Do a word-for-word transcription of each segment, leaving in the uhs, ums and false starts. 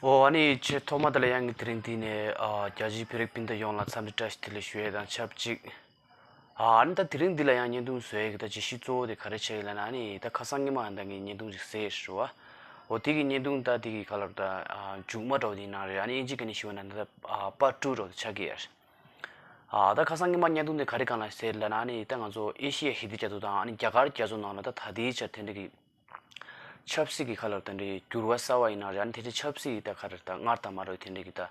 ཨོ་ཨ་ནི་ཆེས་ཐོག་མ་དེ་ལ་ཡང་དེ་རིང་འདི་ནས་ཨ་རྒྱ་ཆེའི་བོད་རིགས་སྤུན་ཟླ་ཡོངས་ལ་འཚམས་འདྲི་བཀྲ་ཤིས་བདེ་ལེགས་ཞུ་ཡས་དང་ཆབས་ཅིག་ཨ་ནི་ད་དེ་རིང་འདི་ལ་ཡང་བརྙན་ཐུང་བཟོ་ཡས་ཀྱི་ད་བརྗོད་གཞི་གཙོ་བོ་དེ་ག་རེ་བྱས་ཡོད་ལབ་ན། ཨ་ནི་ད་ཁ་སང་ཉི་མ་ཨ་ནི་ད་ངས་བརྙན་ཐུང་ཅིག་བཟོས་ཡོད་རེད་བ། འོ་དེ་གི་བརྙན་ཐུང་ད་དེ་གི་ག་ལབ་ད་ཨ་མཇུག་མ་འདྲ་བོ་དེ་ཡིན་ན་རེད། ཨ་ནི་ཨིན་ཇི་སྐད་ནས་ཞུས་པ་ན་ད་ཨ་པར་ཊུ་འདྲ་བོ་དེ་ཆགས་ཀྱི་ཡོད་རེད། ཨ་ད་ཁ་སང་ཉི་མ་བརྙན་ཐུང་དེ་ག་རེ་སྒང་ལ་བཟོས་ལབ་ན། ཨ་ནི་ད་ང་ཚོ་ཨེ་ཤི་ཡའི་ཞི་བདེ་རྒྱ་མཚོ་དང་ཨ་ནི་རྒྱ་གར་རྒྱ་མཚོ་ནང་ལ་ད་ད་ལྟའི་ཆར་དེ་འདྲ་གི་ཆབ་སྲིད་ཀྱི་ཁ་ལ་དེ་འདྲའི་འགྱུར་བ་གསར་བ་ཡིན་ན་རེད། ཨ་ནི་དེ་འདྲའི་ཆབ་སྲིད་ཀྱི་ད་ག་རེ་ད་སྔར་དང་མ་འདྲ་བའི་དེ་འདྲའི་གི་ད་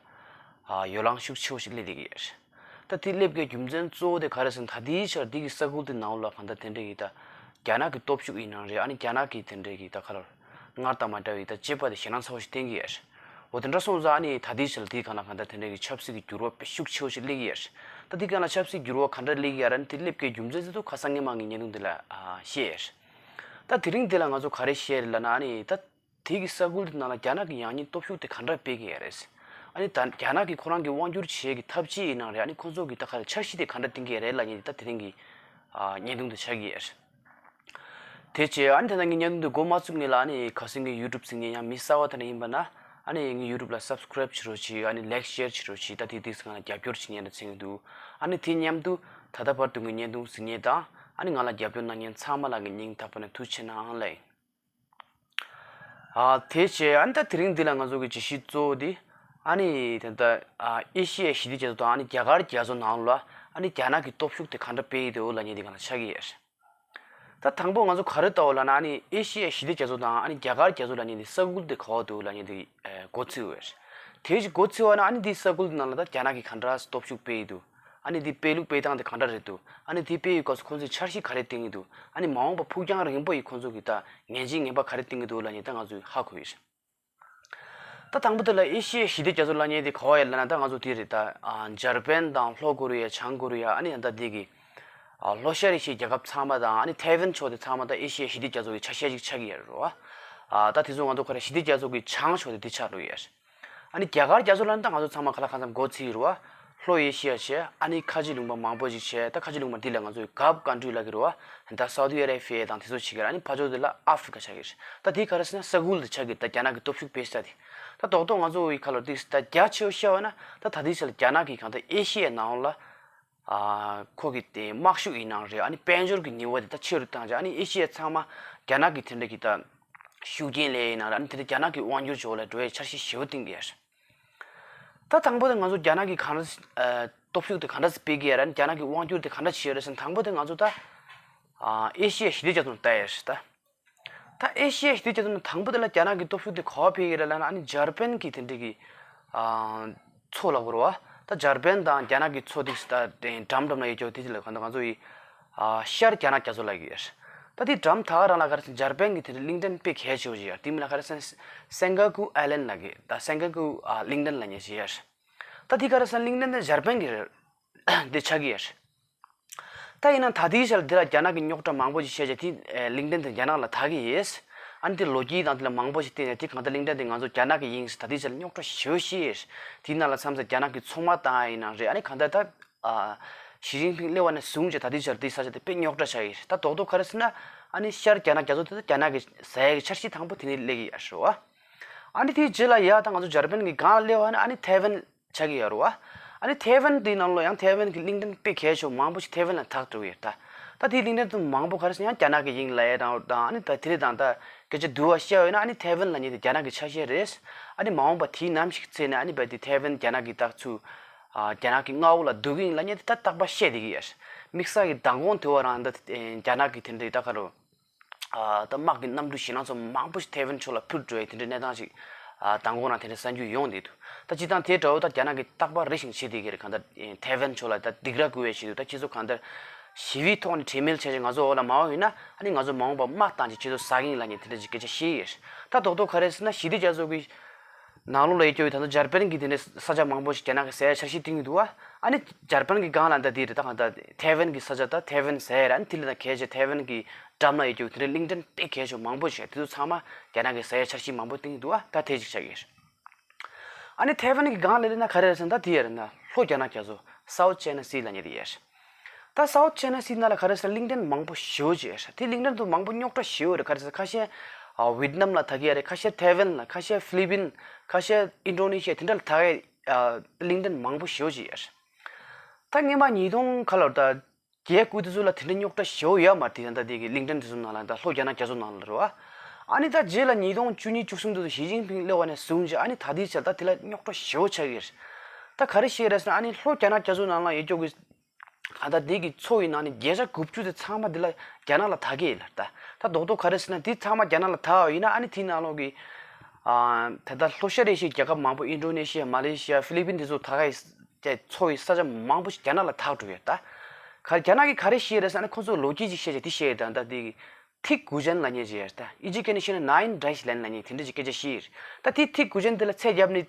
ཨ་ཡོ་ལང་ཤུགས་ཆེ་བོ་ཞིག་སླེབས་བསྡད་ཀྱི་ཡོད་རེད། ད་དེ་སླེབས་དགོས་རྒྱུ་མཚན་གཙོ་བོ་དེ་ག་རེ་ཟེར་ན། ད་ལྟའི་ཆར་འདི་གི་ས་ཁུལ་དེ་ནང་ལ་གང་ལྟར་དེ་འདྲའི་གི་ད་རྒྱ་ནག་གི་སྟོབས་ཤུགས་ཡིན་ན་རེད། ཨ་ནི་རྒྱ་ནག་གི་དེ་འདྲའི་གི་ད་ག་རེ་སྔར་དང་མ་འདྲ་བའི་ད་དཔྱད་པ་དེ་ཞེད་སྣང་ཚ་བོ་ཞིག་བསྟན་གྱི་ཡོད་རེད། འོ་དེ་འདྲ་སོང་ཙང་ཨ་ནི་ད་ལྟའི་ཆར་འདི་གང་ལ་གང་ལྟར་དེ་འདྲའི་གི་ཆབ་སྲིད་ཀྱི་འགྱུར་བ་དཔེ་ཤུགས་ཆེ་བོ་ཞིག་སླེབས་ཀྱི་ཡོད་རེད། ད་འདི་གང་ལ་ཆབ་སྲིད་འགྱུར་བ་ག་འདྲ་སླེབས་ཀྱི་ཡོད་རེད། ཨ་ནི་དེ་སླེབས་དགོས་རྒྱུ་མཚན་ཚོ་ཁ་སང་ཉི་མ་ངས་བརྙན་ཐུང་འདི་ལ་ཨ་བཤད་ཡོད་རེད། ད་དེ་རིང་འདི་ལ་ང་ཚོ་ག་རེ་བཤད་རེད་ལབ་ན། ཨ་ནི་ད་དེ་གི་ས་ཁུལ་དེ་ནང་ལ་རྒྱ་ནག་གི་ཡང་སྙིང་སྟོབས་ཤུགས་དེ་ག་འདྲ་སྤེལ་གྱི་ཡོད་རེད། ཨ་ནི་ད་རྒྱ་ནག་གིས་ཁོ་རང་གི་དབང་བསྒྱུར་བྱེད་ཀྱི་ཐབས་ཇུས་ཡིན་ན་རེད། ཨ་ནི་ཁོ་ཚོ་གི་ད་ག་རེ་འཆར་གཞི་དེ་ག་འདྲ་བཏིང་གི་ཡོད་རེད་ལབ་མཁན་དེ་ད་དེ་རིང་གི་ཨ་བརྙན་ཐུང་དེ་ཆགས་ཀྱི་ཡོད་རེད། དེ་བྱས་ཨ་ནི་ད་ལྟ་ངས་བརྙན་ཐུང་དེ་འགོ་མ་བཙུགས་སྔོན་ལ། ཨ་ནི་ཁ་སང་གི་ཡུ་ཊུབ་གཟིགས་མཁན་ཡང་མི་གསར་པ་དེ་འདྲ་ཡིན་པ་ན། ཨ་ནི་ངའི་ཡུ་ཊུབ་ལ་སབ་སི་ཀ་རེབ་བྱེད་རོགས་གྱིས། ཨ་ནི་ལའིག་ཤེར་བྱེད་རོགས་གྱིས། ད་དེ་དེ་ཚོ་ང་ལ་རྒྱབ་སྐྱོར་བྱེད་མཁན་དེ་མཚོན་གྱི་འདུག་ཨ་ནི་དེ་མཉམ་དུ་ད་ལྟ་བར་དུ་ངའི་བརྙན་ཐུང་གཟིགས་མཁན་དང་། ཨ་ནི་ང་ལ་རྒྱབ་སྐྱོར་གནང་མཁན་ཚང་མ་ལ་ངས་སྙིང་ཐག་པ་ནས་ཐུགས་རྗེ་ཆེ་གནང་ལབ་ཡིན། ཨ་དེ་བྱས་ཨ་ནི་ད་དེ་རིང་འདི་ལ་ང་ཚོ་གི་བརྗོད་གཞི་གཙོ་བོ་འདི་ཨ་ནི་ད་ལྟ་ཨ་ཨེ་ཤི་ཡའི་ཞི་བདེ་རྒྱ་མཚོ་དང་ཨ་ནི་རྒྱ་གར་རྒྱ་མཚོ་ནང་ལ་ཨ་ནི་རྒྱ་ནག་གི་སྟོབས་ཤུགས་དེ་ག་འདྲ་སྤེལ་ཡི་འདུག་ལབ་མཁན་འདི་སྒང་ལ་ཆགས་ཀྱི་ཡོད་རེད། ད་དང་པོ་ང་ཚོ་ག་རེ་ལྟ་འོ་ལབ་ན། ཨ་ནི་ཨེ་ཤི་ཡའི་ཞི་བདེ་རྒྱ་མཚོ་དང་ཨ་ནི་རྒྱ་གར་རྒྱ་མཚོ་ལབ་མཁན་འདི་ས་ཁུལ་དེ་ག་པར་འདུག་ལབ་མཁན་འདི་ཨེ་འགོ་ཚུགས་ཡོད་རེད། དེ་བཞིན་འགོ་ཚུགས་པ་ན་ཨ་ནི་འདི་ས་ཁུལ་དེ་ནང་ལ་ད་རྒྱ་ནག་གིས་ག་འདྲ་སྟོབས་ཤུགས་སྤེལ་ཡི་འདུག་ཨ་ནི་འདི་སྤེལ་ལུགས་སྤེལ་སྟངས་དེ་ག་འདྲ་རེད་འདུག་ཨ་ནི་འདི་སྤེལ་ཡི་སྐབས་སུ་ཁོང་ཚོས་འཆར་གཞི་ག་རེ་བཏིང་གི་འདུག་ཨ་ནི་མ་འོངས་པ་ཕུགས་རྒྱང་རིང་པོ་ཡི་ཁོང་ཚོ་གི་ད་ངན་ཇུས་ངན་པ་ག་རེ་བཏིང་གི་འདུག་ལབ་མཁན་ད་ང་ཚོས་ཧ་གོ་ཡི་རེད། ད་དང་པོ་དེ་ལ་ཨེ་ཤི་ཡའི་ཞི་བདེ་རྒྱ་མཚོ་ལབ་མཁན་དེ་ག་པར་ཡོད་ལབ་ན། ད་ང་ཚོ་དེ་རེད། ད་ཨ་འཇར་པན་དང་ལྷོ་ཀོ་རི་ཡ། བྱང་ཀོ་རི་ཡ། ཨ་ནི་ཡང་ད་དེ་གི་ཨ་ལྷོ་ཤར་ཨེ་ཤི་ཡའི་རྒྱལ་ཁབ་ཚང་མ་དང་། ཨ་ནི་ཐའེ་ཝན་ཕྱོགས་དེ་ཚང་མ་ད་ཨེ་ཤི་ཡའི་ཞི་བདེ་རྒྱ་མཚོ་གི་ཆ་ཤས་ཅིག་ཆགས་ཀྱི་ཡོད་རེད་བ། ཨ་ད་དེ་ཚོ་ང་ཚོ་ག་རེ་ཞི་བདེ་རྒྱ་མཚོ་གི་བྱང་ཕྱོགས་དེ་དེ་ཆགས་འགྲོ་ཡོད་རེད། ཨ་ནི་རྒྱ་གར་རྒྱ་མཚོ་ལབ་ན་ད་ང་ཚོ་ཚང་མ་ག་ལ་གང་འཚམ་མགོ་ཚོས་ཡོད་རེད་བ། ལྷོ་ཨེ་ཤི་ཡ་བྱས། ཨ་ནི་ཁ་ཆེ་ལུང་པ་མང་པོ་ཞིག་བྱས། ད་ཁ་ཆེ་ལུང་པ་འདི་ལ་ང་ཚོས་གྷལཕ་ཀན་ཊི་ལབ་ཀྱི་རེད་བ། ད་སའུ་དི་ཨ་རེ་བྷི་ཡ་དང་དེ་ཚོ་བྱེད་ཀྱི་རེད། ཨ་ནི་ཕར་ཕྱོགས་དེ་ལ་ཨ་ཧྥི་རི་ཀ་ཆགས་ཀྱི་རེད། ད་དེ་ག་རེ་ཟེར་ན་ས་ཁུལ་དེ་ཆགས་ཀྱི་རེད། ད་རྒྱ་ནག་གི་སྟོབས་ཤུགས་སྤེལ་ས་དེ། ད་རྡོག་རྡོག་ང་ཚོ་ཡི་ཁ་ལོ་ཏིག་ད་རྒྱ་ཆེ་བོ་བཤད་པ་ན། ད་ད་ལྟའི་ཆར་རྒྱ་ནག་གིས་གང་ལྟར་ཨེ་ཤི་ཡའི་ནང་ལ་ཨ་ཁོ་གི་དེ་དམག་ཤུགས་ཡིན་ནའང་རེད། ཨ་ནི་དཔལ་འབྱོར་གྱི་ནུས་པ་དེ་ད་ཆེ་རུ་བཏང་བྱས། ཨ་ནི་ཨེ་ཤི་ཡ་ཚང་མ་རྒྱ་ནག་གི་དེ་འདྲ་གི་ད་ཤུགས་རྐྱེན་ལས་ཡིན་ནའང་རེད། ཨ་ནི་དེ་འདྲ་རྒྱ་ནག་གི་དབང་སྒྱུར་ཕྱོགས་ལ་འགྲོ་བའི་འཆར་གཞི་ཞེ་པོ་བཏིང་གི་ཡོད་རེད། ད་དང་པོ་དེ་ང་ཚོ་རྒྱ་ནག་གིས་གང་འདྲ་ཨ་སྟོབས་ཤུགས་དེ་གང་འདྲ་སྤེལ་གི་ཡོད་རེད། རྒྱ་ནག་གི་དབང་སྒྱུར་དེ་གང་འདྲ་བྱེད་ཡོད་རེད་ཟེར་ན། དང་པོ་དེ་ང་ཚོ་ད་ཨ་ཨེ་ཤི་ཡའི་ཞི་བདེ་རྒྱ་མཚོ་ལ་ལྟ་ཡ་རེད་ད། ད་ཨེ་ཤི་ཡའི་ཞི་བདེ་རྒྱ་མཚོ་ནང་དང་པོ་དེ་ལ་རྒྱ་ནག་གི་སྟོབས་ཤུགས་དེ་ག་པར་སྤེལ་གི་རེད་ལབ་ན། ཨ་ནི་འཇར་པན་གྱི་དེ་འདྲ་གི་ཨ་མཚོ་ལབ་དགོས་རེད་བ། ད་འཇར་པན་དང་རྒྱ་ནག་གི་མཚོ་དེ་ད་འགྲམ་འགྲམ་ན་ཡོད་ཀྱོག་དེ་ཅི་ལ་གང་ལྟར་ང་ཚོ་ཡི་ཨ་ཤར་རྒྱ་ནག་རྒྱ་མཚོ་ལབ་ཀྱི་ཡོད། ད་དེ་འགྲམ་ད་ག་རང་ལ་ག་རེ་ཟེར་ན་འཇར་པན་གྱི་དེ་འདྲ་གླིང་ཕྲན་དཔེ་གལ་ཆེ་བོ་ཞིག་ཡོད། དེ་མིང་ལ་ག་རེ་ཟེར་ན་སེན་ཀ་ཀུ་ཨའི་ལན་ལབ་ཀྱི། ད་སེན་ཀ་ཀུ་ཨ་གླིང་ཕྲན་ལབ་མཁན་ཞིག་ཡོད། ད་དེ་ག་རེ་ཟེར་ན་གླིང་ཕྲན་དེ་འཇར་པན་གྱི་རེད། དེ་ཆགས་ཀྱི་ཡོད། ད་ཡིན་ན་ད་ལྟའི་ཆར་འདི་ལ་རྒྱ་ནག་གི་རྙོག་དྲ་མང་པོ་ཞིག་བཤད་བྱས། དེ་ཨེ་གླིང་ཕྲན་དེ་རྒྱ་ནག་ལ་ད་གི་ཡིན། ཨ་ནི་དེ་ལོ་རྒྱུས་དང་དེ་ལ་མང་པོ་ཞིག་བལྟས་ནས་དེ་གང་ལྟར་གླིང་ཕྲན་དེ་ང་ཚོ་རྒྱ་ནག་གི་ཡིན་ཟེར་ད་ལྟའི་ཆར་རྙོག་དྲ་ཞེ་པོ་ཞིག་ཡོད། དེའི་ནང་ལ་མཚམས་མཚམས་རྒྱ་ནག་གི་མཚོ་དམག་བཏང་ཡ་ཡིན་ནའང་རེད། ཨ་ནི་གང་ལྟར་ད་ཨ་ཞི་ཅིན་ཕིང་སླེབས་པ་ནས་བཟུང་བྱས་ད་ལྟའི་ཆར་དེའི་ས་ཆ་དེ་དཔེ་རྙོག་དྲ་ཆགས་ཡོད། ད་རྡོག་རྡོག་ག་རེ་ཟེར་ན། ཨ་ནི་ཤར་རྒྱ་ནག་རྒྱ་མཚོ་དེ་ད་རྒྱ་ནག་གིས་ཟ་ཡ་གི་འཆར་གཞི་དང་པོ་དེ་ནས་སླེབས་ཀྱི་ཡོད་རེད་བ། ཨ་ནི་དེའི་རྗེས་ལ་ཡ་ད་ང་ཚོ་འཇར་པན་གྱི་སྒང་ལ་སླེབས་པ་ན་ཨ་ནི་ཐའེ་ཝན་ཆགས་ཀྱི་ཡོད་རེད་བ། ཨ་ནི་ཐའེ་ཝན་དེའི་ནང་ལོགས་ཡང་ཐའེ་ཝན་གྱི་གླིང་ཕྲན་དཔེ་གལ་ཆེ་བ་མང་པོ་ཞིག་ཐའེ་ཝན་ལ་ད་གི་འགྲོ་གི་ཡོད་ད། ད་དེའི་གླིང་ཕྲན་དེ་མང་པོ་ག་རེ་ཟེར་ན་ཡང་རྒྱ་ནག་གི་ཡིན་ལབ་ཡ་དང་དང་། ཨ་ནི་ད་དེ་རེད། དང་ད་སྐད་ཆ་བསྡུ་བ་བཤད་ཡོད་ན་ཨ་ནི་ཐའེ་ཝན་ལབ་མཁན་དེ་རྒྱ་ནག་གི་ཆ་ཤས་རེད། ཨ་ནི་མ་འོངས་པ་དེའི་ནམ་ཞིག་ཚེ་ནས་ཨ་ནི་བས་དེ་ཐའེ་ཝན་རྒྱ་ནག་གི་ད་ཚུར་ཨ་རྒྱ་ནག་གི་མངའ་འོག་ལ་བསྡུ་གི་ཡིན་ལབ་མཁན་དེ་ད་རྟག་པར་བཤད་བསྡད་ཀྱི་ཡོད། དམིགས་བསལ་གྱི་མདང་དགོང་དེ་བ་རང་ད་རྒྱ་ནག་གི་དེ་འདྲའི་ད་ག་རུ། ཨ་ད་དམག་གི་གནམ་གྲུ་ཞེད་སྣང་ཚོར་བ་མང་པོ་ཞིག་ཐའེ་ཝན་ཕྱོགས་ལ་འཕུར་འགྲོ་ཡའི་དེ་འདྲའི་གནས་སྟངས་ཤིག་ཨ་མདང་དགོང་རང་དེ་འདྲའི་གསར་འགྱུར་ཡོང་བསྡད་འདུག་ད་སྤྱིར་བཏང་དེ་འདྲ་བོ་ད་རྒྱ་ནག་གིས་རྟག་པར་རེ་ཞིག་བྱེད་བསྡད་ཀྱི་རེད། གང་ལྟར་ཐའེ་ཝན་ཕྱོགས་ལ་ད་སྡིགས་ར་བསྐུལ་བའི་ཆེད་དུ། ད་ཁྱེད་ཚོ་གང་ལྟར་ཞི་བའི་ཐོག་ནས་གྲོས་མོལ་བྱས་བྱས་ང་ཚོ་འོག་ལ་མ་འོང་ཡིན་ན་ཨ་ནི་ང་ཚོ་མ་འོངས་པ་དམག་བཏང་བྱས་ཁྱེད་ཚོ་ཟ་གི་ཡིན་ལབ་མཁན་དེ་འདྲ་ཅིག་སྐད་ཆ་བཤད་ཡོད། ད་རྡོག་རྡོག་ག་རེ་ཟེར་ན་ཞི་བདེ་རྒྱ་མཚོ་གི་ནང་ལོགས་ལ་ཡོད་ཀྱོག་གི་ད་ལྟ་འཇར་པན་གྱི་དེ་འདྲའི་ས་ཆ་མང་པོ་ཞིག་རྒྱ་ནག་གིས་ཟ་ཡའི་འཆར་གཞི་བཏིང་གི་འདུག་བ། ཨ་ནི་འཇར་པན་གྱི་སྒང་ལ་ད་དེ་རེད། ད་གང་ལྟར་ཐའེ་ཝན་གྱི་ས་ཆ་ད་ཐའེ་ཝན་ཟ་ཡ་རེད། ཨ་ནི་དེ་ལས་ད་གལ་ཆེ་ཐའེ་ཝན་གྱི་འགྲམ་ལ་ཡོད་ཀྱོག་དེ་འདྲའི་གླིང་ཕྲན་དཔེ་གལ་ཆེ་བ་མང་པོ་ཞིག་དེ་ཚོ་ཚང་མ་རྒྱ་ནག་གིས་ཟ་ཡའི་འཆར་གཞི་མང་པོ་བཏིང་གི་འདུག་བ། ད་དེ་ཅིག་ཆགས་ཀྱི་རེད། ཨ་ནི་ཐའེ་ཝན་གྱི་སྒང་ལ་སླེབས་ན་ག་རེ་རེད་ཟེར་ན་ད་དེ་ཡ་རེད་ན་ལྷོ་རྒྱ་ནག་རྒྱ་མཚོ། South China Sea ལབ་མཁན་དེ་ཡ་རེད། ད་South China Sea ནང་ལ་ག་རེ་ཟེར་ན་གླིང་ཕྲན་མང་པོ་ཞེ་པོ་ཅིག་ཡོད་རེད། དེ་གླིང་ཕྲན་དེ་མང་པོ་རྙོག་དྲ་ཞེ་པོ་རེད། ག་རེ་ཟེར་ན་ཁ་ཤས་ ཨ་ཝི་ཏི་ནམ་ལ་ད་གི་ཡ་རེད། ཁ་ཤས་ཐའེ་ཝན་ལ། ཁ་ཤས་ཧྥི་ལི་པིན། ཁ་ཤས་ཨིན་ཌོ་ནེ་ཤི་ཡ། དེ་འདྲ་ལ་ད་གི་ཨ་གླིང་ཕྲན་མང་པོ་ཞེ་པོ་ཅིག་ཡོད་རེད། ད་སྔོན་མ་ཉིས་སྟོང་ག་ལོར་ད་བརྒྱད་དགུ་དེ་ཚོ་ལ་དེ་འདྲ་རྙོག་དྲ་ཞེ་པོ་ཡོད་མ་རེད། དེ་ད་ལྟ་དེ་གི་གླིང་ཕྲན་དེ་ཚོ་ནང་ལ། ད་ལྷོ་རྒྱ་ནག་རྒྱ་མཚོ་ནང་ལ་རེད་བ། ཨ་ནི་ད་རྗེས་ལ་ཉིས་སྟོང་བཅུ་གཉིས་བཅུ་གསུམ་དེ་ཚོ་ཞི་ཅིན་ཕིང་སླེབས་པ་ནས་བཟུང་བྱས། ཨ་ནི་ད་ལྟའི་ཆར་ད་དེ་ལ་རྙོག་དྲ་ཞེ་པོ་ཆགས་ཀྱི་རེད། ད་ག་རེ་བཤད་རེད་ཟེར་ན། ཨ་ནི་ལྷོ་རྒྱ་ནག་རྒྱ་མཚོ་ནང་ལ་ཡོད་ཀྱོག་གི་གང་ལྟར་དེ་གི་མཚོ་ཡི་ནང་ནས་བརྒྱ་ཆ་དགུ་བཅུ་དེ་ཚང་མ་དེ་ལ་རྒྱ་ནག་ལ་ད་གི་ཡོད་ལ། ད་ད་རྡོག་རྡོག་ག་རེ་ཟེར་ན། དེ་ཚང་མ་རྒྱ་ནག་ལ་ད་བ་ཡིན་ན། ཨ་ནི་དེའི་ནང་ལོགས་ཀྱི་ཨ་ད་ལྟ་ལྷོ་ཤར་ཨེ་ཤི་ཡའི་རྒྱལ་ཁབ་མང་པོ། ཨིན་ཌོ་ནེ་ཤི་ཡ། མ་ལེ་ཤི་ཡ། ཧྥི་ལི་པིན་དེ་ཚོ་ད་ག་ཡི་མཚོ་ཡི་ས་ཆ་མང་པོ་ཞིག་རྒྱ་ནག་ལ་ད་འགྲོ་ཡོད། ད་ག་རྒྱ་ནག་གིས་ག་རེ་བཤད་རེད་ཟེར་ན། ཁོ་ཚོ་ལོ་རྒྱུས་ཅིག་བཤད་བྱས་དེ་བཤད་ཡོད། ད་ད་དེ་གི་ཐིག་གུ་ཅན་ལབ་མཁན་ཅིག་ཡོད་རེད། ད་ཨིན་ཇི་སྐད་ནས་བཤད་ན་ནའིན་ཌེ་ཤི་ལན་ལབ་མཁན་དེ་འདྲ་ཅིག་སྐད་ཆ་བཤད་ཡོད་རེད། ད་དེ་ཐིག་གུ་ཅན་དེ་ལ་ཚད་བརྒྱབ་ནས་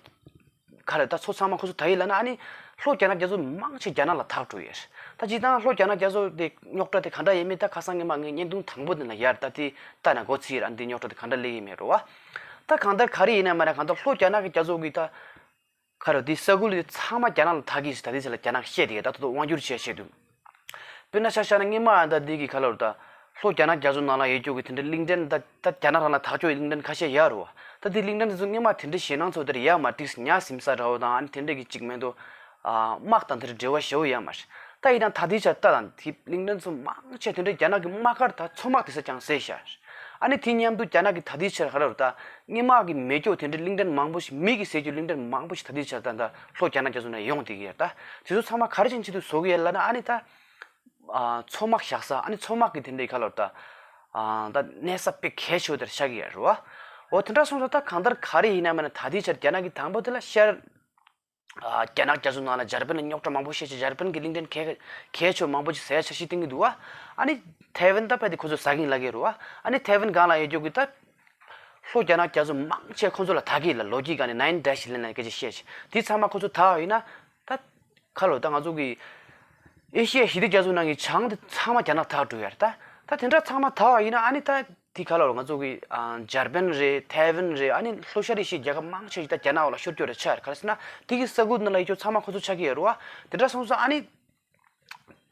ག་རེ་ད་མཚོ་ཚང་མ་ཁོ་ཚོ་ད་ཡི་ལབ་ན། ཨ་ནི་ལྷོ་རྒྱ་ནག་རྒྱ་མཚོ་མང་ཆེ་རྒྱ་ནག་ལ་ད་འགྲོ་ཡོད་རེད། ད་སྤྱིར་བཏང་ལྷོ་རྒྱ་ནག་རྒྱ་མཚོ་དེ་རྙོག་དྲ་དེ་ག་འདྲ་ཡོད་མེད་ད་ཁ་སང་སྔོན་མ་ངས་བརྙན་ཐུང་དང་པོ་དེ་ལ་ཡར་ད་དེ་ལྟ་ན་མགོ་ཚོས་ཡོད་རེད། ཨ་ནི་དེ་རྙོག་དྲ་དེ་ག་འདྲ་སླེབས་ཡོད་མེད་རེད་བ། ད་གང་ལྟར་ག་རེ་ཡིན་ན་མ་རེད། གང་ལྟར་ལྷོ་རྒྱ་ནག་གི་རྒྱ་མཚོ་གི་ད་ག་རེ་དེ་ས་ཁུལ་དེ་ཚང་མ་རྒྱ་ནག་ལ་ད་གི་ཞིག་ད་དེ་ཚོ་ལ་རྒྱ་ནག་བཤད་དེ་ད་དུང་དབང་བསྒྱུར་བྱས་བཤད་འདུག་དཔེར་ན་ཆ་བཞག་ན་སྔོན་མ་ད་འདི་གི་ག་ལོར་ད་ལྷོ་རྒྱ་ནག་རྒྱ་མཚོ་ནང་ལ་ཡོད་རྒྱུ་གི་དེ་འདྲའི་གླིང་ཕྲན། ད་ད་རྒྱ་ནག་རང་ལ་ཐག་ཆོད་གླིང་ཕྲན་ཁ་ཤས་ཡོད་རེད་བ། ད་དེ་གླིང་ཕྲན་དེ་ཚོ་སྔོན་མ་དེ་འདྲའི་ཞེད་སྣང་ཚོ་དེར་ཡོད་མ་རེད། ཉ་ཟིམ་ས་འདྲ་བོ་དང་། ཨ་ནི་དེ་འདྲ་གི་ཅིག་མེད་དོ། ཨ་དམག་དང་དེ་འདྲ་འབྲེལ་བ་ཞེ་པོ་ཡོད་མ་རེད། ད་ཡིན་ནའང་ད་ལྟའི་ཆར་ལྟ་དང་། དེ་གླིང་ཕྲན་ཚོ་མང་ཆེ་དེ་འདྲའི་རྒྱ་ནག་གི་དམག་སྒར་དང་མཚོ་དམག་དེ་ཚོ་ཀྱང་བཟོས་བཞག་ཨ་ནི་དེ་མཉམ་དུ་རྒྱ་ནག་གི་ད་ལྟའི་ཆར་ག་ལོར་ད་སྔོན་མ་གི་མེད་རྒྱུ་དེ་འདྲའི་གླིང་ཕྲན་མང་པོ་ཞིག་མི་གིས་ཟས་རྒྱུ་གླིང་ཕྲན་མང་པོ་ཞིག་ད་ལྟའི་ཆར་ད་ད་ལྷོ་རྒྱ་ནག་རྒྱ་མཚོ་ནས་ཡོང་བསྡད་ཀྱི་ཡོད་རེད། ད་དེ་ཚོ་ཚང་མ་ག་རེ་བྱས་ནས་ཆེད་དུ་བཟོ་གི་ཡོད་ལབ་ན། ཨ་ནི་ད་ཨ་མཚོ་དམག་བཞག་ས། ཨ་ནི་མཚོ་དམག་གི་དེ་འདྲའི་ག་ལོར་ད་ཨ་ད་གནས་ས་དཔེ་གལ་ཆེ་བོ་དེར་ཆགས་ཀྱི་ཡོད་རེད་བ། འོ་དེ་འདྲ་སོང་ཙང་ད་གང་ལྟར་ག་རེ་ཡིན་ན་མིན་ན་ད་ལྟའི་ཆར་རྒྱ་ནག་གིས་དང་པོ་དེ་ལ་ཤར་ཨ་རྒྱ་ནག་རྒྱ་མཚོ་ནང་ལ་འཇར་པན་ལ་རྙོག་དྲ་མང་པོ་བཤད་བྱས། འཇར་པན་གྱི་གླིང་ཕྲན་གལ་གལ་ཆེ་བ་མང་པོ་ཅིག་ཟ་ཡ་འཆར་གཞི་བཏིང་གི་འདུག་བ། ཨ་ནི་ཐའེ་ཝན་ད་དཔེ་དེ་ཁོ་ཚོས་ཟ་གིན་ལབ་ཀྱི་རེད་བ། ཨ་ནི་ཐའེ་ཝན་སྒང་ལ་ཡོད་རྒྱུ་གི་ད་ལྷོ་རྒྱ་ནག་རྒྱ་མཚོ་མང་ཆེ་ཁོ་ཚོ་ལ་ད་གི་ལ་ལོ་རྒྱུས་སྒང་ནས་ནའིན་ཌེ་ཤི་ལན་ལབ་སྐད་ཆ་བཤད་བྱས། དེ་ཚང་མ་ཁོ་ཚོ་ད་བ་ཡིན་ན། ད་ག་ལོར་ད་ང་ཚོ་གི་ཨེ་ཤི་ཡ་ཞི་བདེ་རྒྱ་མཚོ་ནང་གི་བྱང་དེ་ཚང་མ་རྒྱ་ནག་ད་འགྲོ་ཡ་རེད། ད་ད་དེ་འདྲ་ཚང་མ་ད་བ་ཡིན་ན། ཨ་ནི་ད་དེ་ག་ལོར་ང་ཚོ་གི་ཨ་འཇར་པན་རེད། ཐའེ་ཝན་རེད། ཨ་ནི་ལྷོ་ཤར་ཨེ་ཤི་ཡའི་རྒྱལ་ཁབ་མང་ཆེ་ཞིག་ད་རྒྱ་ནག་འོག་ལ་ཤོར་རྒྱུ་རེད་ཆགས་རེད། ག་རེ་ཟེར་ན་དེ་གི་ས་ཁུལ་ནང་ལ་ཡོད་རྒྱུ་ཚང་མ་ཁོ་ཚོ་ཆགས་ཀྱི་ཡོད་རེད་བ། དེ་འདྲ་སོང་ཙང་ཨ་ནི་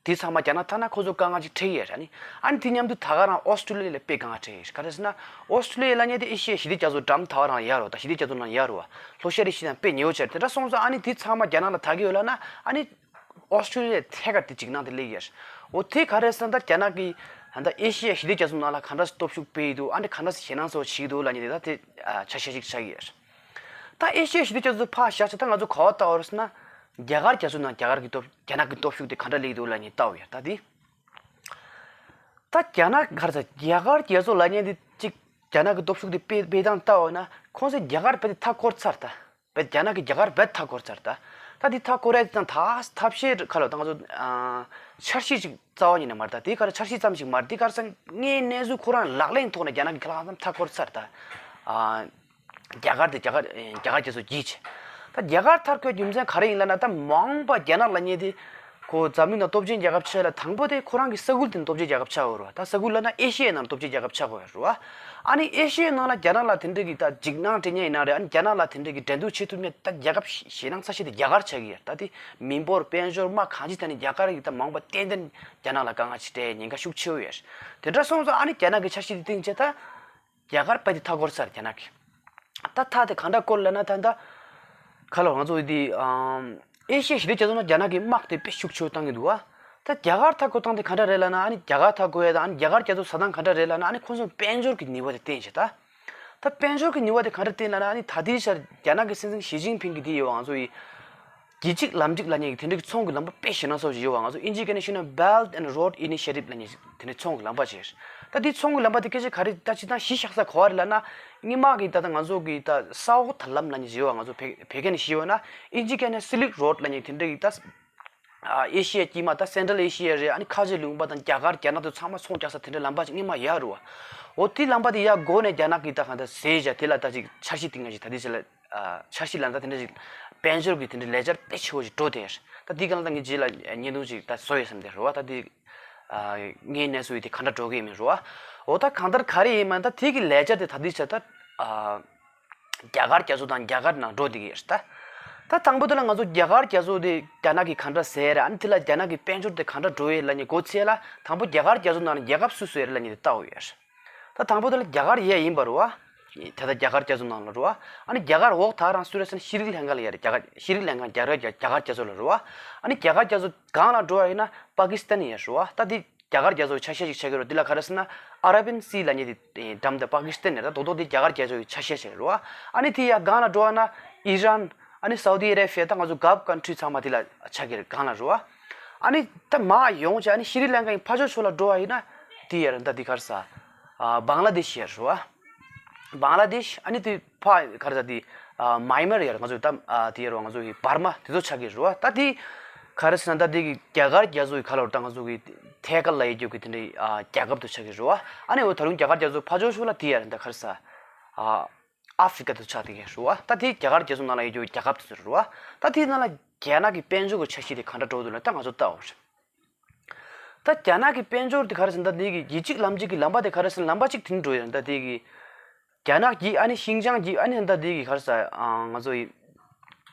དེ་ཚང་མ་རྒྱ་ནག་ད་ན་ཁོ་ཚོ་དཀའ་ངལ་ཅིག་འཕྲད་ཀྱི་ཡོད་རེད། ཨ་ནི་ཨ་ནི་དེ་མཉམ་དུ་ད་ག་རང་ཨོ་སི་ཀྲུ་ལི་ཡ་ལ་དཔེ་དཀའ་ངལ་འཕྲད་ཀྱི་ཡོད་རེད། ག་རེ་ཟེར་ན་ཨོ་སི་ཀྲུ་ལི་ཡ་ལབ་མཁན་དེ་ཨེ་ཤི་ཡའི་ཞི་བདེ་རྒྱ་མཚོ་འགྲམ་ད་ག་རང་ཡོད་རེད་བ། ད་ཞི་བདེ་རྒྱ་མཚོ་ནང་ཡོད་རེད་བ། ལྷོ་ཤར་ཨེ་ཤི་ཡ་དང་དཔེ་ཉེ་བོ་ཆགས་རེད། དེ་འདྲ་སོང་ཙང་ཨ་ནི་དེ་ཚང་མ་རྒྱ་ནག་ལ་ད་གི་ཡོད་ལབ་ན། ཨ་ནི་ཨོ་སི་ཀྲུ་ལི་ཡ་ཐད་ཀར་དེ་འཇིགས་སྣང་དེ་སླེབས་ཡོད་རེད། འོ་དེ་ག་རེ་ཟེར་ན་ད་རྒྱ་ནག་གིས་ད་ལྟ་ཨེ་ཤི་ཡ་ཞི་བདེ་རྒྱ་མཚོ་ནང་ལ་ག་འདྲ་སེ་སྟོབས་ཤུགས་སྤེལ་གྱི་འདུག་ཨ་ནི་ག་འདྲ་སེ་ཞེད་སྣང་ཚ་བོ་བྱེད་ཀྱི་འདུག་ལབ་མཁན་དེ་ད་དེ་ཨ་ཆ་ཤས་ཤིག་ཆགས་ཀྱི་ཡོད་རེད། ད་ཨེ་ཤི་ཡ་ཞི་བདེ་རྒྱ་མཚོ་ཕར་བཞག་བྱས། ད་ང་ཚོ་ག་པར་ལྟ་བ་རེད་ཟེར་ན། རྒྱ་གར་རྒྱ་མཚོ་ནང་རྒྱ་གར་གྱི་སྟོབས། རྒྱ་ནག་གི་སྟོབས་ཤུགས་དེ་ག་འདྲ་སླེབས་ཀྱི་འདུག་ལབ་མཁན་ལྟ་བ་ཡོད། ད་དེ་ད་རྒྱ་ནག་ག་རེ་ཟེར། རྒྱ་གར་རྒྱ་མཚོ་ལབ་མཁན་དེ་གཅིག་རྒྱ་ནག་གི་སྟོབས་ཤུགས་དེ་སྤེལ་སྤེལ་སྟངས་ལྟ་བ་ཡིན་ན། ཁོང་ཚོས་རྒྱ་གར་རྦད་དེ་མཐའ་བསྐོར་ཚར། ད་རྦད་རྒྱ་ནག་གིས་རྒྱ་གར་རྦད་མཐའ་བསྐོར་ཚར། ད་ད་དེ་མཐའ་བསྐོར་ཡ་དེ་དང་ད་ཐབས་ཤེས་ག་ལོར་ད་ང་ཚོ་ཨ་འཆར་གཞི་ཅིག་རྩ་བ་ཉིད་ནས་མ་རེད། ད་དེ་ག་རེ་འཆར་གཞི་ཙམ་ཞིག་མ་རེད། དེ་ག་རེ་ཟེར་ན། དངོས་གནས་སུ་ཁོ་རང་ལག་ལེན་ཐོག་ནས་རྒྱ་ནག་གིས་ཁ་ལག་ཙམ་མཐའ་བསྐོར་ཚར། ད་ཨ་རྒྱ་གར་དེ་རྒྱ་གར་རྒྱ་གར་རྒྱ་མཚོ་བརྒྱུད་བྱས། ད་རྒྱ་གར་མཐའ་བསྐོར་རྒྱུ་མཚན་ག་རེ་ཡིན་ལབ་ན། ད་མ་འོངས་པ་རྒྱ་ནག་ལབ་མཁན་དེ་ཁོ་འཛམ་གླིང་ནང་སྟོབས་ཆེན་རྒྱལ་ཁབ་ཆགས་ལ་དང་པོ་དེ་ཁོ་རང་གི་ས་ཁུལ་དེ་ནང་སྟོབས་ཆེན་རྒྱལ་ཁབ་ཆགས་དགོས་རེད་བ། ད་ས་ཁུལ་ལབ་ན་ཨེ་ཤི་ཡའི་ནང་སྟོབས་ཆེན་རྒྱལ་ཁབ་ཆགས་དགོས་རེད་བ། ཨ་ནི་ཨེ་ཤི་ཡའི་ནང་ལ་རྒྱ་ནག་ལ་དེ་འདྲ་གི་ད་འཇིགས་སྣང་སྤྲད་མཁན་ཡིན་ན་རེད། ཨ་ནི་རྒྱ་ནག་ལ་དེ་འདྲ་གི་འགྲན་བསྡུར་བྱེད་ཐུབ་མཁན་ད་རྒྱལ་ཁབ་ཞེད་སྣང་ཚ་ཤོས་དེ་རྒྱ་གར་ཆགས་ཀྱི་ཡོད་རེད། ད་དེ་མི་འབོར་དཔལ་འབྱོར་དམག་གང་ཅི་ཐད་ནས་རྒྱ་གར་གྱིས་ད་མ་འོངས་པ་ཏན་ཏན་རྒྱ་ནག་ལ་དཀའ་ངལ་ཅིག་སྤྲད་ཉེན་ཁ་ཤུགས་ཆེ་བོ་ཡོད་རེད། དེ་འདྲ་སོང་ཙང་ཨ་ནི་རྒྱ་ནག་གི་འཆར་གཞི་དེ་བཏིང་བྱས། ད་རྒྱ་གར་རྦད་དེ་མཐའ་བསྐོར་ཚར་རྒྱ་ནག་གིས། ད་མཐའ་དེ་གང་འདྲ་བསྐོར་ལབ་ན། ད་ད་ག་ལོར་ང་ཚོ་འདི་ཨམ་ཨེ་ཤི་ཡ་ཞི་བདེ་རྒྱ་མཚོ་ནང་རྒྱ་ནག་གི་དམག་དེ་དཔེ་ཤུགས་ཆེ་བོ་བཏང་གི་འདུག་བ། ད་རྒྱ་གར་མཐའ་བསྐོར་སྟངས་དེ་ག་འདྲ་རེད་ལབ་ན། ཨ་ནི་རྒྱ་གར་མཐའ་བསྐོར་ཡ་དང་། ཨ་ནི་རྒྱ་གར་རྒྱ་མཚོ་ཟ་སྟངས་ག་འདྲ་རེད་ལབ་ན། ཨ་ནི་ཁོང་ཚོ་དཔལ་འབྱོར་གྱི་ནུས་པ་དེ་བརྟེན་བྱས། ད་ད་དཔལ་འབྱོར་གྱི་ནུས་པ་དེ་ག་འདྲ་བརྟེན་ལབ་ན། ཨ་ནི་ད་ལྟའི་ཆར་རྒྱ་ནག་གི་སྲིད་འཛིན་ཞི་ཅིན་ཕིང་གིས་དེ་ཡོད་བ། ང་ཚོ་ཡི་རྒྱལ་སྤྱིའི་ལམ་འགྲིག་ལབ་མཁན་གྱི་དེ་འདྲ་གི་ཚོང་གི་ལམ་པ་དཔེ་ཞེད་སྣང་ཚ་བོ་ཞིག་ཡོད་བ། ང་ཚོ་ཨིན་ཇིའི་སྐད་ནས་བཤད་ན་Belt and Road Initiative ལབ་མཁན་དེ་འདྲ་ཚོང་གི་ལམ་པ་ཅིག་རེད། ད་དེ་ཚོང་གི་ལམ་པ་དེ་སྐད་ཆ་ག་རེ་ད་སྤྱིར་བཏང་གཞི་བཞག་ས་ག་པར་རེད་ལབ་ན། སྔོན་མ་གི་ད་ལྟ་ང་ཚོ་གི་ད་ས་འོག་ཐབས་ལམ་ལབ་མཁན་ཅིག་ཡོད་བ། ང་ཚོ་བོད་བོད་སྐད་ནས་བཤད་ཡོད་ན། ཨིན་ཇིའི་སྐད་ནས་Silk Road ལབ་མཁན་དེ་འདྲ་གི་ད་ཨ་ཨེ་ཤི་ཡ་དཀྱིལ་མ། ད་Central Asia རེད། ཨ་ནི་ཁ་ཆེ་ལུང་པ་དང་རྒྱ་གར་རྒྱ་ནག་དེ་ཚང་མ་ཚོང་རྒྱག་ས་དེ་འདྲ་ལམ་པ་ཅིག་སྔོན་མ་ཡོད་རེད་བ། འོ་དེ་ལམ་པ་དེ་ཡར་སྒོ་ནས་རྒྱ་ནག་གིས་ད་གང་ལྟར་བཟས་བྱས། དེ་ལ་ད་ཅིག་འཆར་གཞི་བཏིང་ཡ་ཞིག་ད་དེ་ཅིག་ལ། ཨ་འཆར་གཞི་ལ་ད་དེ་འདྲ་ཞིག་དཔལ་འབྱོར་གྱི་དེ་འདྲའི་ལས་འཆར་དཔེ་ཆེ་བོ་ཞིག་འགྲོ་བསྡད་ཡོད་རེད། ད་འདི་སྒང་ལ་ད་ངས་རྗེས་ལ་བརྙན་ཐུང་ཞིག་ད་བཟོ་ཡོད་བསམ་བསྡད་རེད་བ། ད་འདི་ཨ་དངོས་གནས་སུ་ཡིན་དེ་ག་འདྲ་འགྲོ་གི་ཡོད་མེད་རེད་བ། འོ་ད་གང་ལྟར་ག་རེ་ཡིན་མིན། ད་དེ་གི་ལས་འཆར་དེ་ད་འདི་ཆ་ད་ཨ་རྒྱ་གར་རྒྱ་མཚོ་དང་རྒྱ་གར་ནང་འགྲོ་བསྡད་ཀྱི་ཡོད་རེད། ད་ད་དང་པོ་དེ་ལ་ང་ཚོ་རྒྱ་གར་རྒྱ་མཚོ་དེ་རྒྱ་ནག་གིས་ག་འདྲ་བཟས་རེད། ཨ་ནི་དེ་ལ་རྒྱ་ནག་གི་དཔལ་འབྱོར་དེ་ག་འདྲ་འགྲོ་ཡོད་ལབ་མཁན་མགོ་ཚོས་ལ། དང་པོ་རྒྱ་གར་རྒྱ་མཚོ་ནང་ནས་རྒྱལ་ཁབ་སུ་སུ་ཡོད་རེད་ལབ་མཁན་དེ་ལྟ་དགོས་ཡོད་རེད། ད་དང་པོ་དེ་ལ་རྒྱ་གར་ཡས་ཡིན་པ་རེད་བ། ད་ལྟ་རྒྱ་གར་རྒྱ་མཚོ་ནང་ལ་རེད་བ། ཨ་ནི་རྒྱ་གར་འོག་ད་རང་སུ་རེད་ཟེར་ན་ཤི་རི་ལང་ཀ་ལ་ཡ་རེད། རྒྱ་གར་ཤི་རི་ལང་ཀ་རྒྱ་གར་རྒྱ་གར་རྒྱ་མཚོ་ལ་རེད་བ། ཨ་ནི་རྒྱ་གར་རྒྱ་མཚོ་སྒང་ལ་འགྲོ་བ་ཡིན་ན་པ་ཀི་སི་ཐན་ཡས་རེད་བ། ད་འདི་རྒྱ་གར་རྒྱ་མཚོའི་ཆ་ཤས་ཤིག་ཆགས་ཀྱི་རེད། འདི་ལ་ག་རེ་ཟེར་ན་ཨ་ར་བི་ཡན་སི་ལབ་མཁན་དེ་འགྲམ་དེ་པ་ཀི་སི་ཐན་ཡས་རེད། ད་རྡོག་རྡོག་དེ་རྒྱ་གར་རྒྱ་མཚོའི་ཆ་ཤས་ཤིག་རེད་བ། ཨ་ནི་དེ་ཡ་སྒང་ལ་འགྲོ་བ་ན་ཨི་རན། ཨ་ནི་སའུ་དི་ཨ་ར་བི་ཡ། ད་ང་ཚོ་གྷལཕ་ཀན་ཊི་རི་ཚང་མ་དེ་ལ་ཆགས་ཀྱི་རེད། སྒང་ལ་རེད་བ། ཨ་ནི་ད་མར་ཡོང་བྱས་ཨ་ནི་ཤི་རི་ལང་ཀའི་ཕར་ཕྱོགས་ཕྱོགས་ལ་འགྲོ་བ་ཡིན་ན་དེ་ཡ་རེད། ད་འདི་ག་རེ་ཟེར། ཨ་བང་ལ་དེ་ཤི་ཡ་རེད་བ། བང་ལ་དེཤ། ཨ་ནི་དེ་ཕ་ག་རེ་ཟེར་དེ། ཨ་མཱན་མར་ཡར་ང་ཚོ་ད་ཨ་དེ་ཡར་བ་ང་ཚོ་གི་འབར་མ་དེ་ཚོ་ཆགས་ཀྱི་རེད་བ། ད་དེ་ག་རེ་ཟེར་ན་ད་དེ་གི་རྒྱ་གར་རྒྱ་མཚོ་གི་ཁ་ལོར་ད་ང་ཚོ་གི་ཐད་ཀར་ལ་ཡོད་རྒྱུ་གི་དེ་འདྲའི་ཨ་རྒྱལ་ཁབ་དུ་ཆགས་ཀྱི་རེད་བ། ཨ་ནི་འོ་ད་རུང་རྒྱ་གར་རྒྱ་མཚོ་ཕར་ཕྱོགས་ཕྱོགས་ལ་དེ་ཡར་ད་ག་རེ་ཟེར། ཨ་ཨ་ཧྥི་རི་ཀ་དུ་ཆགས་དེ་གི་རེད་བ། ད་དེ་རྒྱ་གར་རྒྱ་མཚོ་ནང་ལ་ཡོད་རྒྱུ་རྒྱལ་ཁབ་དེ་ཚོ་རེད་བ། ད་དེ་ནང་ལ་རྒྱ་ནག་གི་དཔལ་འབྱོར་གྱི་ཆ་ཤས་དེ་ག་འདྲ་འགྲོ་འདུག་ལ་ད་ང་ཚོ་ལྟ་འོ་རེད། ད་རྒྱ་ནག་གི་དཔལ་འབྱོར་དེ་ག་རེ་ཟེར་ན་ད་འདི་གི་རྒྱལ་སྤྱིའི་ལམ་སྟོན་གྱི་ལམ་པ་དེ་ག་རེ་ཟེར་ན་ལམ་པ་གཅིག་དེ་ནས་འགྲོ་ཡོད་ད་འདི་གི། རྒྱ་ནག་གིས་ཨ་ནི་ཤིན་ཅང་གིས་ཨ་ནི་ད་འདི་གི་ག་རེ་ཟེར་ཨ་ང་ཚོ་ཡི་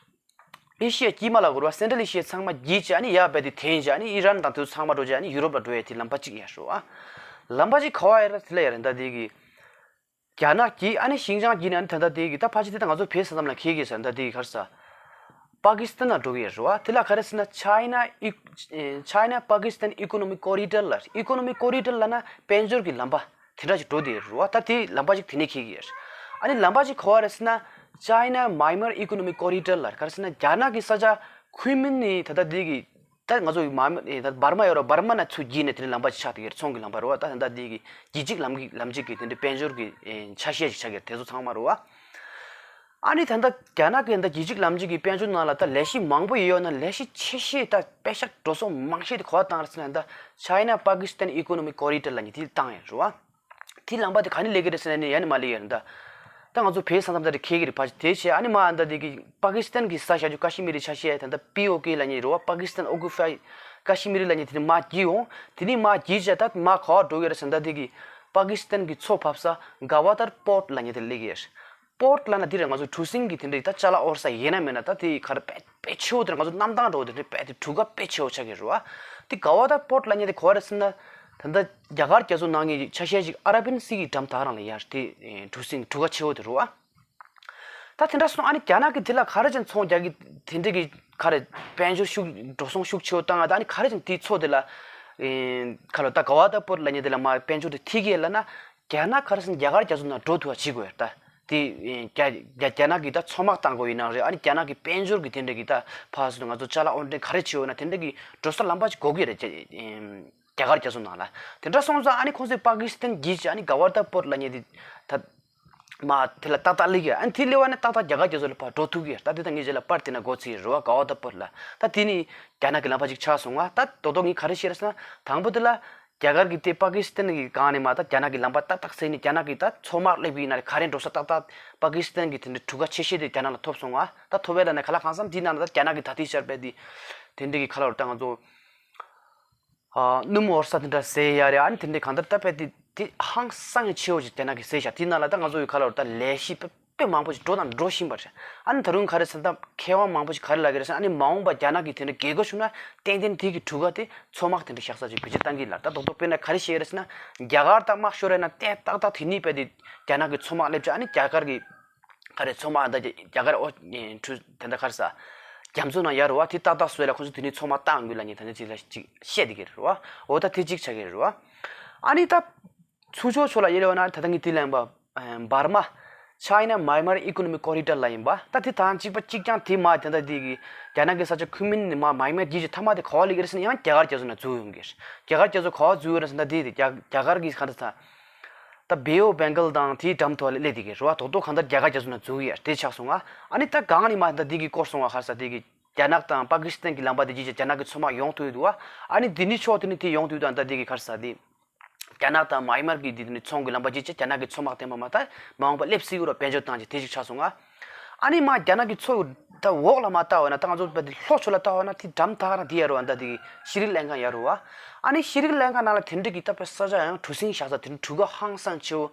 ཨེ་ཤི་ཡ་དཀྱིལ་མ་ལ་གོ་ར་བ་སེན་ཊྲལ་ཨེ་ཤི་ཡ་ཚང་མ་བརྒྱུད་བྱས་ཨ་ནི་ཡར་བལ་དེ་འཐེན་བྱས་ཨ་ནི་ཨི་རན་དང་དེ་ཚོ་ཚང་མ་འགྲོ་བྱས་ཨ་ནི་ཡུ་རོབ་ལ་འགྲོ་ཡ་དེ་ལམ་པ་གཅིག་ཡ་ཤོ་ཨ། ལམ་པ་གཅིག་ག་བ་ཡ་ར་དེ་ལ་ཡ་ར་ད་འདི་གི། རྒྱ་ནག་གིས་ཨ་ནི་ཤིན་ཅང་གིས་ནི་ཨ་ནི་ད་ལྟ་དེ་གི་ད་ཕལ་ཆེར་དེ་ད་ང་ཚོ་བོད་ས་མཚམས་ལ་འཁེལ་གྱི་ཟེར་ད་དེ་གི་ག་རེ་ཟེར། པ་ཀི་སི་ཐན་ལ་འགྲོ་གི་ཡོད་རེད་བ། དེ་ལ་ག་རེ་ཟེར་ན་China Ec- China Pakistan Economic Corridor ལ། Economic Corridor ལབ་ན་དཔལ་འབྱོར་གྱི་ལམ་པ་དེ་འདྲ་ཞིག་འགྲོ་བསྡད་ཡོད་རེད་བ། ད་དེ་ལམ་པ་ཞིག་དེ་ནས་འཁེལ་གྱི་ཡོད་རེད། ཨ་ནི་ལམ་པ་ཞིག་ག་བ་རེད་ཟེར་ན་China Myanmar Economic Corridor ལ་ག་རེ་ཟེར་ན་རྒྱ་ནག་གི་ས་ཆ་ཁུན་མིན་ནི་ད་ལྟ་དེ་གི་ད་ང་ཚོ་མ་ད་འབར་མ་ཡོད་ར་འབར་མ་ན་ཚུར་བརྒྱུད་ནས་དེ་ནས་ལམ་པ་ཅིག་ཆགས་ཏེ་ཡོད་རེད། ཚོང་གི་ལམ་པ་རེད་བ། ད་ད་འདི་གི་རྒྱལ་སྤྱིའི་ལམ་གི་ལམ་གཅིག་གི་དེ་འདྲའི་དཔལ་འབྱོར་གྱི་ཨེ་ཆ་ཤས་ཤིག་ཆགས་ཀྱི་རེད། དེ་ཚོ་ཚང་མ་རེད་བ། ཨ་ནི་ད་ལྟ་རྒྱ་ནག་གི་ད་རྒྱལ་སྤྱིའི་ལམ་གཅིག་གི་དཔལ་འབྱོར་ནང་ལ་ད་ལས་གཞི་མང་པོ་ཡོད་ཡོད་ན་ལས་གཞི་ཆེ་ཤོས་ད་པེ་ཤ་འགྲོ་སོང་མང་ཤོས་དེ་ག་བ་བཏང་རེད་ཟེར་ན་ད་China Pakistan Economic Corridor ལབ་མཁན་དེ་བཏང་ཡོད་རེད་བ། དེའི་ལམ་པ་དེ་ག་ནས་སླེབས་ཀྱི་རེད་ཟེར་ན་ནི་ཡ་ནི་མ་སླེབས་ཡོད་རེད་ད། ད་ང་ཚོ་བོད་ས་མཚམས་ད་རེ་འཁེལ་གྱི་རེད་ཕ་དེ་བྱས་ཨ་ནི་མ་ཨ་ད་དེ་གི་པ་ཀི་སི་ཐན་གྱི་ས་བཞག་རྒྱུ་ཀ་ཤི་མིར་ཆ་ཤས་ད་ད་པི་ཨོ་ཀེ་ལབ་མཁན་རེད་བ། Pakistan Occupied Kashmir ལབ་མཁན་དེ་ནི་མ་བརྒྱུད་འོང་། དེ་ནི་མ་བརྒྱུད་བྱས་ད་མ་ག་བ་འགྲོ་གི་རེད་ཟེར་ན་ད་དེ་གི་པ་ཀི་སི་ཐན་གྱི་མཚོ་ཕབ་ས་ག་ཝ་ཏར་པོར་ཊི་ལབ་མཁན་དེ་སླེབས་ཀྱི་རེད། པོར་ཊི་ལབ་ན་འདི་རེད། ང་ཚོ་གྲུ་གཟིངས་ཀྱི་དེ་འདྲའི་ད་ཅ་ལག་དབོར་ས་ཡིན་ན་མིན་ན་ད་དེ་ག་རེ་དཔེ་དཔེ་ཆེ་བོ་དེ་རེད། ང་ཚོ་གནམ་ཐང་འགྲོ་བ་དེ་འདྲའི་དཔེ་དེ་གྲུ་ཁ་དཔེ་ཆེ་བོ་ཆགས་ཀྱི་རེད་བ། དེ་ག་བ་ད་པོར་ཊི་ལབ་མཁན་དེ་ག་བ་རེད་ཟེར་ན་ད་ལྟ་རྒྱ་གར་རྒྱ་མཚོ་ནང་གི་ཆ་ཤས་ཤིག་ཨ་ར་བིན་སི་གི་འགྲམ་ད་རང་ལ་ཡར་དེ་གྲུ་གཟིངས་གྲུ་ཁ་ཆེ་བོ་དེ་རེད་བ། ད་དེ་འདྲ་སོང་ཨ་ནི་རྒྱ་ནག་གིས་དེ་ལ་ག་རེ་བྱས་ཚོང་རྒྱག་གི་དེ་འདྲ་གི་ག་རེ་དཔལ་འབྱོར་ཤུགས་འགྲོ་སོང་ཤུགས་ཆེ་བོ་བཏང་ཨ་ད་ཨ་ནི་ག་རེ་བྱས་དེའི་མཚོ་དེ་ལ་ཨེ་ག་ལ་ད་ག་བ་ད་པོར་ཊི་ལབ་མཁན་དེ་ལ་མ་དཔལ་འབྱོར་དེ་ཐིག་གི་ལབ་ན། རྒྱ་ནག་ག་རེ་ཟེར་ན་རྒྱ་གར་རྒྱ་མཚོ་ནང་འགྲོ་ཐུབ་པ་བྱེད་དགོས་ཡ་ད། དེ་རྒྱ་རྒྱ་རྒྱ་ནག་གིས་ད་མཚོ་དམག་བཏང་དགོས་ཡིན་ནའང་རེད། ཨ་ནི་རྒྱ་ནག་གི་དཔལ་འབྱོར་གྱི་དེ་འདྲ་གི་ད་ཕར་ཚུར་ང་ཚོ་ཅ་ལག་དབོར་འདྲེན་ག་རེ་བྱེད་འོས་ན་དེ་འདྲ་གི་འགྲོ་ས་ལམ་པ་ཅིག་དགོས་ཀྱི་རེད། རྒྱ་རྒྱ་གར་རྒྱ་མཚོ་ནང་ལ་དེ་འདྲ་སོང་ཙང་ཨ་ནི་ཁོང་ཚོས་པ་ཀི་སི་ཐན་བརྒྱུད་བྱས་ཨ་ནི་ག་བ་ད་པོར་ཊི་ལབ་མཁན་དེ་ད་མ་དེ་ལ་ཏག་ཏག་སླེབས་ཀྱི་ཨ་ནི་དེ་སླེབས་པ་ནི་ཏག་ཏག་རྒྱ་གར་རྒྱ་མཚོ་ལ་ཕར་འགྲོ་ཐུབ་ཀྱི་ད་དེ་ད་ངས་རྗེས་ལ་པར་དེ་ན་འགོ་ཚུགས་ཀྱི་རེད་བ། ག་བ་ད་པོར་ཊི་ལ་ད་དེ་ནི་རྒྱ་ནག་གི་ལམ་པ་ཅིག་ཆགས་སོང་ང་། ད་དོ་དོ་ངས་ག་རེ་བཤད་རེད་ཟེར་ན་དང་པོ་དེ་ལ། རྒྱ་གར་གྱིས་དེ་པ་ཀི་སི་ཐན་གྱི་སྒང་ནས་མ་ད་རྒྱ་ནག་གི་ལམ་པ་ཏག་ཏག་བསལ་ནས་རྒྱ་ནག་གི་ད་མཚོ་དམག་སླེབས་པ་ཡིན་ན་རེད། ག་རེ་འགྲོ་ས་ཏག་ཏག་པ་ཀི་སི་ཐན་གྱི་དེ་འདྲའི་གྲུ་ཁ་ཆེ་ཤོས་དེ་རྒྱ་ནག་ལ་ཐོབ་སོང་ང་། ད་ཐོབ་པ་ལ་ནས་ག་ལ་གང་འཚམ་དེའི་ནང་ལ་ད་རྒྱ་ནག་གི་ད་ལྟའི་ཆར་པའི་དེ་དེ་འདྲའི་གི་ག་ལ་རེད་ད་ང་ཚོ་ཨ་སྣུམ་དབོར་ས་དེ་འདྲ་བཟོ་ཡ་རེད། ཨ་ནི་དེ་འདྲའི་གང་ལྟར་ད་པའི་དེ་དེ་ཧང་སང་ཡང་ཆེ་བོ་ཞིག་རྒྱ་ནག་གིས་བཟོས་བཞག་དེའི་ནང་ལ་ད་ང་ཚོ་གི་ག་ལ་རེད་ད་ལས་གཞི་དཔེ་དཔེ་མང་པོ་ཞིག་འགྲོ་དང་འགྲོ་བཞིན་པ་རེད། ཨ་ནི་ད་རུང་ག་རེ་ཟེར་ན་ད་མཁས་དབང་མང་པོ་ཞིག་ག་རེ་ལབ་ཀྱི་རེད་ཟེར་ན་ཨ་ནི་མ་འོངས་པ་རྒྱ་ནག་གི་དེ་འདྲ་རྒྱལ་ཁ་བྱུང་ན་ཏན་ཏན་དེ་གི་གྲུ་ཁ་དེ་མཚོ་དམག་དེ་འདྲ་བཞག་ས་ཅིག་བེད་སྤྱོད་བཏང་གི་ལ་ད་རྡོག་རྡོག་དཔེར་ན་ག་རེ་བཤད་ཀྱི་རེད་ཟེར་ན་རྒྱ་གར་དང་དམག་ཤོར་ཡ་ན་ཏན་ཏག་ཏག་དེ་ནི་དཔེ་དེ་རྒྱ་ནག་གི་མཚོ་དམག་སླེབས་ཆ་ཨ་ནི་རྒྱ་གར་གི་ག་རེ་མཚོ་དམག་ད་རྒྱ་གར་ཨོ་ཁྲུ་དེ་འདྲ་ག་རེ་ཟ་རྒྱ་མཚོ་ནང་ཡར་རུ་བ་དེ་ཏག་ཏག་བཟོས་ལ་ཁོ་ཚོ་དེ་ནི་མཚོ་དམག་བཏང་དགོས་ལ་ཉེ་ད་ནི་ཅིག་ལ་ཅིག་བཤད་དེ་གི་རེད་བ། འོ་ད་དེ་གཅིག་ཆགས་ཀྱི་རེད་བ། ཨ་ནི་ད། ཚུར་ཕྱོགས་ཕྱོགས་ལ་ཡེ་རེ་བ་ན་ད་ལྟ་ངས་དེ་ལ་ཡིན་པ། འབར་མ། China Myanmar Economic Corridor ལ་ཡིན་པ། ད་དེ་དང་གཅིག་པ་གཅིག་རྐྱང་དེ་མ་དེ་འདྲ་དེ་གི་རྒྱ་ནག་གི་ས་ཆ་ཁུན་མིན་ནི་མ་མཱ་ཡན་མར་རྒྱུད་ཀྱི་མཐའ་མ་དེ་ག་བ་ལ་ཡོད་རེད་ཟེར་ན་ཡང་རྒྱ་གར་རྒྱ་མཚོ་ན་འཛུལ་ཡོང་གི་རེད། རྒྱ་གར་རྒྱ་མཚོ་ག་བ་འཛུལ་ཡོད་རེད་ཟེར་ན་དེ་དེ་རྒྱ་རྒྱ་གར་གི་ག་འདྲ་ས། ད་Bay of Bengal དང་དེའི་འགྲམ་དུ་ལ་སླེབས་དེ་གི་རེད་བ། རྡོག་རྡོག་གང་ལྟར་རྒྱ་གར་རྒྱ་མཚོ་ན་འཛུལ་ཡོད་དེ་ཆགས་སོང་ང་། ཨ་ནི་ད་གང་ནི་མ་ད་དེ་གི་སྐོར་སོང་བ་ག་རེ་ཟ་དེ་གི་རྒྱ་ནག་དང་པ་ཀི་སི་ཐན་གི་ལམ་པ་དེ་རྒྱུད་ཀྱི་རྒྱ་ནག་གི་མཚོ་དམག་ཡོང་ཐུབ་ཡོད་འདུག་བ། ཨ་ནི་དེ་ནི་ཕྱོགས་དེ་ནི་དེ་ཡོང་ཐུབ་ཡོད་དང་ད་དེ་གི་ག་རེ་ཟ་དེ། རྒྱ་ནག་དང་མཱ་ཡན་མར་གྱི་འདི་ནི་ཚོང་གི་ལམ་པ་ཅིག་བྱས་རྒྱ་ནག་གི་མཚོ་དམག་དེ་མ་མ་ད་མ་འོངས་པ་སླེབས་སྲིད་ཀྱི་རོ་དཔལ་འབྱོར་བཏང་ཅིག་དེ་ཞིག་ཆགས་སོང་ང་། ཨ་ནི་མ་རྒྱ་ནག་གི་མཚོ་ད་འོག་ལ་མ་ལྟ་བ་ན་ད་ང་ཚོ་བལ་དེ་ལྷོ་ཕྱོགས་ལ་ལྟ་བ་ན་དེ་འགྲམ་ད་ན་དེ་ཡར་བ་ད་དེ་གི་ཤི་རི་ལང་ཀ་ཡར་བ། ཨ་ནི་ཤི་རི་ལང་ཀ་ནང་ལ་དེ་འདྲ་གི་ད་པའི་ས་ཆ་ཡང་གྲུ་གཟིངས་བཞག་ས་དེ་འདྲ་གྲུ་ཁ་ཧང་སང་ཆེ་བོ།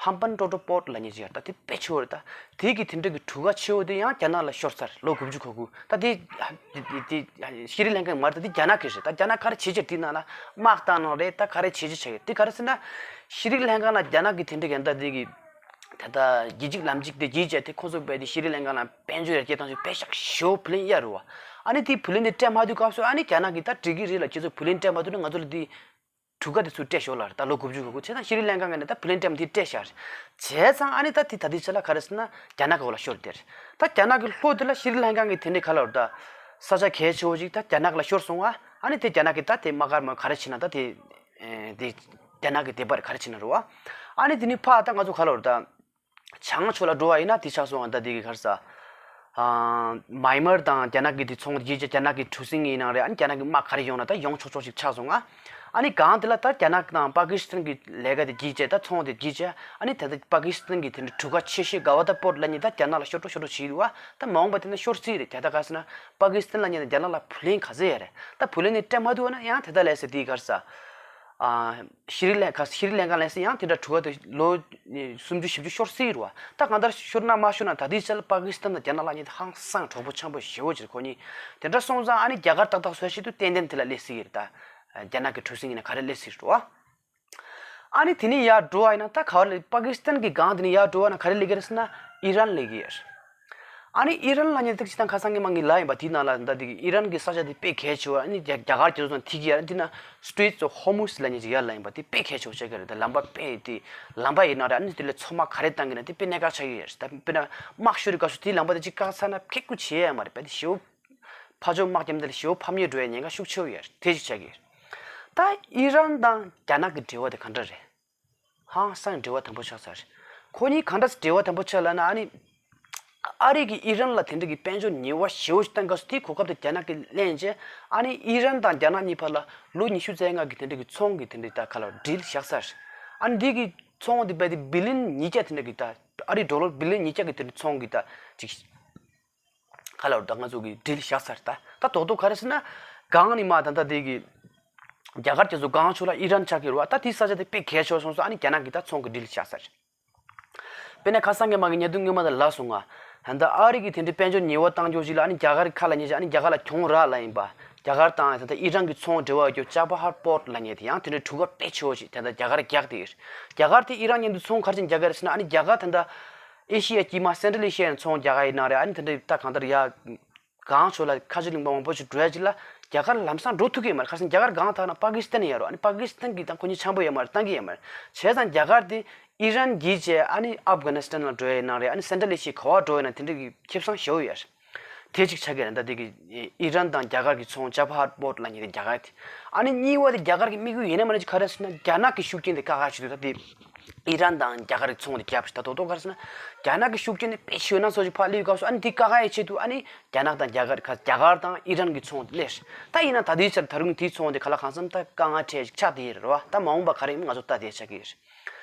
ཧམ་པན་ཏོ་ཏོ་པོར་ལབ་མཁན་ཅིག་ཡོད་རེད། ད་དེ་དཔེ་ཆེ་བོ་རེད། ད་དེ་གི་དེ་འདྲ་གི་གྲུ་ཁ་ཆེ་བོ་དེ་ཡང་རྒྱ་ནག་ལ་ཤོར་ཚར། ལོ་དགུ་བཅུ་གོ་དགུ། ད་དེ་དེ་དེ་ཤྲི་ལང་ཀ་མ་རེད། ད་དེ་རྒྱ་ནག་གི་རེད། ད་རྒྱ་ནག་ག་རེ་བྱེད་ཀྱི་རེད། དེ་ནང་ལ་དམག་བཏང་གནང་རེད། ད་ག་རེ་བྱེད་ཀྱི་བྱེད་ཀྱི་རེད། དེ་ག་རེ་ཟེར་ན་ཤྲི་ལང་ཀ་ལ་རྒྱ་ནག་གི་དེ་འདྲ་གི་ད་དེ་གི་ད་ལྟ་རྒྱལ་སྤྱི་ལམ་གཅིག་དེ་བརྒྱུད་བྱས་ཏེ་ཁོ་ཚོ་རྦད་དེ་ཤྲི་ལང་ཀ་ལ་དཔལ་འབྱོར་ཡར་རྒྱས་བཏང་ཆེད་དཔེ་ཤག་ཞེ་པོ་བུ་ལོན་གཡར་རེད་བ། ཨ་ནི་དེ་བུ་ལོན་དེ་སྤྲད་མ་ཐུབ་སྐབས་སུ་ཨ་ནི་རྒྱ་ནག་གིས་ད་འགྲིག་གི་རེད་ལབ། ཁྱེད་ཚོ་བུ་ལོན་སྤྲད་མ་ཐུབ་ན་ང་ཚོ་ལ་དེ་གྲུ་ཁ་དེ་ཚུར་སྤྲད་ཤོག་ལབ་རེད། ད་ལོ་དགུ་བཅུ་གོ་དགུ། བྱས་ཙང་ཤྲི་ལང་ཀ་ངོས་ནས་ད་བུ་ལོན་སྤྲད་མ་དེ་སྤྲད་ཤག་རེད། བྱས་ཙང་ཨ་ནི་ད་དེ་ད་ལྟའི་ཆ་ལ་ག་རེ་ཟེར་ན་རྒྱ་ནག་གི་འོག་ལ་ཤོར་དེ་རེད། ད་རྒྱ་ནག་གི་ལྷོ་དེ་ལ་ཤྲི་ལང་ཀ་གི་དེ་འདྲའི་ག་ལབ་རེད། ད་ས་ཆ་གལ་ཆེ་བོ་ཅིག་ད་རྒྱ་ནག་ལ་ཤོར་སོང་བ། ཨ་ནི་དེ་རྒྱ་ནག་གིས་ད་དེ་དམག་སྒར་མ་ག་རེ་བྱེད་ན་ད་དེ་ཨེ་དེ་རྒྱ་ནག་གི་དེ་པར་ག་རེ་བྱེད་ན་རེད་བ། ཨ་ནི་དེ་ནི་ཕ་ད་ང་ཚོ་ག་ལབ་རེད། ད་བྱང་ཕྱོགས་ལ་འགྲོ་བ་ཡིན་ན་དེ་ཆགས་སོང་བ། ད་དེ་གི་ག་རེ་ཟེར། ཨ་མའི་མར་དང་རྒྱ་ནག་གི་དེ་ཚོང་བརྒྱུད་བྱས་རྒྱ་ནག་གི་གྲུ་གཟིངས་ཡིན་ནའང་རེད། ཨ་ནི་རྒྱ་ནག་གི་དམག་ག་རེ་ཡོང་ན་ད་ཡོང་ཆོག་ཆོག་ཞིག་ཆགས་སོང་ང་། ཨ་ནི་གང་དེ་ལ་ད་རྒྱ་ནག་དང་པ་ཀི་སི་ཐན་གི་ལས་ཀ་དེ་བརྒྱུད་བྱས། ད་ཚོང་དེ་བརྒྱུད་བྱས། ཨ་ནི་ད་ལྟ་པ་ཀི་སི་ཐན་གི་དེ་འདྲ་གྲུ་ཁ་ཆེ་ཤོས་ག་བ་ད་པོར་ལབ་མཁན་ད་རྒྱ་ནག་ལ་ཤོར་འགྲོ་ཤོར་འགྲོ་བྱེད་ཀྱི་འདུག་བ། ད་མ་འོངས་པ་དེ་ན་ཤོར་སྲིད་རེད། རྒྱ་ད་ག་ཟེར་ན་པ་ཀི་སི་ཐན་ལབ་མཁན་ད་རྒྱ་ནག་ལ་བུ་ལོན་ག་ཚོད་ཡོད་རེད། ད་བུ་ལོན་དེ་སྤྲད་མ་ཐུབ་ན་ཡང་དེ་ད་ལས་ཟེར་དེ་ག་རེ་ཟེར། ཨ་ཤྲི་ལང་ཀ་ཤྲི་ལང་ཀ་ལ་ཡིན་ན་ཡང་དེ་འདྲ་གྲུ་ཁ་དེ་ལོ་སུམ་ཅུ་བཞི་བཅུ་ཤོར་སྲིད་རེད་བ། ད་གང་ལྟར་ཤོར་ན་མ་ཤོར་ན་ད་ལྟའི་ཆར་པ་ཀི་སི་ཐན་དང་རྒྱ་ནག་ལབ་མཁན་དེ་ཧང་སང་གྲོགས་པོ་འཆམ་པོ་ཞེ་པོ་ཅིག་རེད་ཁོ་གཉིས། དེ་འདྲ་སོང་ཙང་ཨ་ནི་རྒྱ་གར་ཏག་ཏག་བཟོ་ཡ་ཆེད་དུ་ཏན་ཏན་དེ་ལ་སླེབས་སྲིད་ཀྱི་རེད། ད་རྒྱ་ནག་གི་གྲུ་གཟིངས་ཡིན་ན་ག་རེ་སླེབས་སྲིད་རེད་བ། ཨ་ནི་དེ་ནས་ཡར་འགྲོ་བ་ཡིན་ན་ད་ག་བ་ལ་པ་ཀི་སི་ཐན་གྱི་སྒང་དེ་ནས་ཡར་འགྲོ་བ་ན་ག་རེ་སླེབས་ཀྱི་རེད་ཟེར་ན་ཨི་རན་སླེབས་ཀྱི་ཡོད་རེད། ཨ་ནི་ཨི་རན་ལབ་མཁན་དེ་སྤྱིར་བཏང་ཁ་སང་གི་མང་གི་ལབ་ཡིན་པ། དེའི་ནང་ལ་ད་དེ་གི་ཨི་རན་གྱི་ས་ཆ་དེ་དཔེ་གལ་ཆེ་བ། ཨ་ནི་རྒྱ་རྒྱ་གར་རྒྱ་མཚོ་དང་ཐིག་གི་ཡ་དེ་ན་Straits of Hormuz ལབ་མཁན་ཅིག་ཡར་ལབ་ཡིན་པ། དེ་དཔེ་གལ་ཆེ་བ་ཆགས་ཀྱི་རེད། ད་ལམ་པ་དཔེ་དེ་ལམ་པ་ཡིན་ན་རེད། ཨ་ནི་དེ་ལ་མཚོ་དམག་ག་རེ་བཏང་གི་ན་དེ་དཔེ་གནད་འགག་ཆགས་ཀྱི་ཡོད་རེད། ད་དཔེར་ན་དམག་ཤོར་བའི་སྐབས་སུ་དེའི་ལམ་པ་དེ་ཅིག་བཀག་ཚར་ན་ཕྲུ་གུ་བྱེད་ཡ་མ་རེད། དཔེ་དེ་ཞེ་པོ་ཕར་ཕྱོགས་དམག་རྒྱབ་མཁན་དེ་ལ་ཞེ་པོ་ཕམ་ཉེས་འགྲོ་ཡ་ཉེན་ཁ་ཤུགས་ཆེ་བོ་ཡོད་རེད། དེ་ཅིག་ཆགས་ཀྱི་ཡོད་རེད། ད་ཨི་རན་དང་རྒྱ་ནག་གི་འབྲེལ་བ་དེ་ག་འདྲ་རེད། ཧང་སང་འབྲེལ་བ་དམ་པོ་ཆགས་ཚར། ཁོ་གཉིས་གང་འདྲ་འབྲེལ་བ་དམ་པོ་ཆགས་ལབ་ན། ཨ་ནི་ཨ་རི་གིས་ཨི་རན་ལ་དེ་འདྲ་གི་དཔལ་འབྱོར་ཉེས་པ་ཞེ་པོ་ཞིག་བཏང་སྐབས་སུ་དེའི་གོ་སྐབས་དེ་རྒྱ་ནག་གིས་ལེན་བྱས། ཨ་ནི་ཨི་རན་དང་རྒྱ་ནག་གཉིས་བར་ལ་ལོ་ཉི་ཤུ་རྩ་ལྔ་གི་དེ་འདྲ་གི་ཚོང་གི་དེ་འདྲ་ད་ག་ལ་ཌིལ་བཞག་ཚར། ཨ་ནི་འདི་གི་ཚོང་དེ་རྦད་དེ་བི་ལིན་ཉིས་བརྒྱ་དེ་འདྲ་གི་ད་ཨ་རི་ཌོ་ལར་བི་ལིན་ཉིས་བརྒྱ་གི་དེ་འདྲ་ཚོང་གི་ད་ཅིག་ག་ལ་རུ་ད་ང་ཚོ་གི་ཌིལ་བཞག་ཚར། ད་ད་རྡོག་རྡོག་ག་རེ་ཟེར་ན་སྒང་ནས་མར་ད་ད་དེ་གི་རྒྱ་གར་རྒྱ་མཚོ་སྒང་ཕྱོགས་ལ་ཨི་རན་ཆགས་ཀྱི་རེད་བ། ད་དེའི་ས་ཆ་དེ་དཔེ་གལ་ཆེ་བ་སོང་ཙང་ཨ་ནི་རྒྱ་ནག་གིས་ད་ཚོང་གི་ཌིལ་བཞག་ཚར། དཔེར་ན་ཁ་སང་གི་མ་གི་ཉེ་དུ་སྔོན་མ་དང་ལབ་སོང་ང་། ད་ལྟ་ཨ་རི་གི་དེ་འདྲའི་དཔལ་འབྱོར་ཉེས་པ་བཏང་རྒྱུ་ཞིག་ལ་ཨ་ནི་རྒྱ་གར་ཁ་ལ་ཉེ་ཞིག་ཨ་ནི་རྒྱ་གར་ལ་གྱོང་རག་ལབ་ཡིན་པ། རྒྱ་གར་དང་ད་ལྟ་ཨི་རན་གྱི་ཚོང་འབྲེལ་བ་ཡོད་རྒྱུ་ཅ་བ་ཧར་པོར་ལབ་མཁན་དེ་ཡང་དེ་འདྲའི་གྲུ་ཁ་དཔེ་ཆེ་བོ་ཞིག་ད་ལྟ་རྒྱ་གར་རྒྱག་དེ་ཡོད། རྒྱ་གར་དེ་ཨི་རན་མཉམ་དུ་ཚོང་ག་རེ་བྱས་རྒྱག་གི་རེད་ཟེར་ན། ཨ་ནི་རྒྱ་གར་ད་ལྟ་ཨེ་ཤི་ཡ་དཀྱིལ་མ་སེན་ཊྲལ་ཨེ་ཤི་ཡ་ཡང་ཚོང་རྒྱག་ག་ཡིན་ན་རེད། ཨ་ནི་དེ་འདྲ་ད་གང་ལྟར་ཡ་གང་ཕྱོགས་ལ་ཁ་ཆེ་གླིང་པ་མང་པོ་ཞིག་འགྲོ་ཡ་ཅིག་ལ་རྒྱ་གར་ལམ་སང་འགྲོ་ཐུབ་ཀྱི་ཡོད་མ་རེད། ཁ་སང་རྒྱ་གར་གང་དྲག་ན་པ་ཀི་སི་ཐན་ཡ་རོ། ཨ་ནི་པ་ཀི་སི་ཐན་གྱིས་ད་ཁོ་གཉིས་འཆམ་པོ་ཡོད་མ་རེད། བཏང་གི་ཡོད་མ་རེད། བྱས་ཙང་རྒྱ་གར་དེ་ཨི་རན་གྱིས་བྱས་ཨ་ནི་ཨབ་གྷ་ནི་སི་ཐན་ལ་འགྲོ་ཡ་ཡིན་ན་རེད། ཨ་ནི་སེན་ཊྲལ་ཨེ་ཤི་ཡ་ག་བ་འགྲོ་ཡ་ཡིན་ན་དེ་འདྲ་གི་ཁེ་བཟང་ཞེ་པོ་ཡོད་རེད། དེ་གཅིག་ཆགས་ཀྱི་རེད། ད་དེ་གི་ཨི་རན་དང་རྒྱ་གར་གྱི་ཚོང་ཅ་བ་ཧར་པོར་ལབ་མཁན་དེ་རྒྱ་གར་དེ། ཨ་ནི་གཉིས་པ་དེ་རྒྱ་གར་གྱི་དམིགས་ཡུལ་ཡིན་ན་མིན་ན་ཅིག་ག་རེ་ཟེར་ན་རྒྱ་ནག་གི་ཤུགས་རྐྱེན་དེ་བཀག་ཡ་ཆེད་དུ་ད་དེ་ཨི་རན་དང་རྒྱ་གར་གྱི་ཚོང་དེ་བརྒྱབ་རེད། ད་རྡོག་རྡོག་ག་རེ་ཟེར་ན་རྒྱ་ནག་གི་ཤུགས་རྐྱེན་དེ་དཔེ་ཞེད་སྣང་ཚ་པོ་ཞིག་ཕར་སླེབས་སྐབས་སུ་ཨ་ནི་དེ་བཀག་ཡ་ཆེད་དུ་ཨ་ནི་རྒྱ་ནག་དང་རྒྱ་གར་ཁ་རྒྱ་གར་དང་ཨི་རན་གྱི་ཚོང་དེ་སླེབས་རེད། ད་ཡིན་ན་ད་ལྟའི་ཆར་ད་རུང་དེའི་ཚོང་དེ་ག་ལ་གང་འཚམ་ད་དཀའ་ངལ་འཕྲད་ཅིག་ཆགས་བསྡད་ཡོད་རེད་བ། ད་མ་འོངས་པ་ག་རེ་ཡིན་ང་ཚོ་ལྟ་བསྡད་ཆགས་ཀྱི་ཡོད་རེད།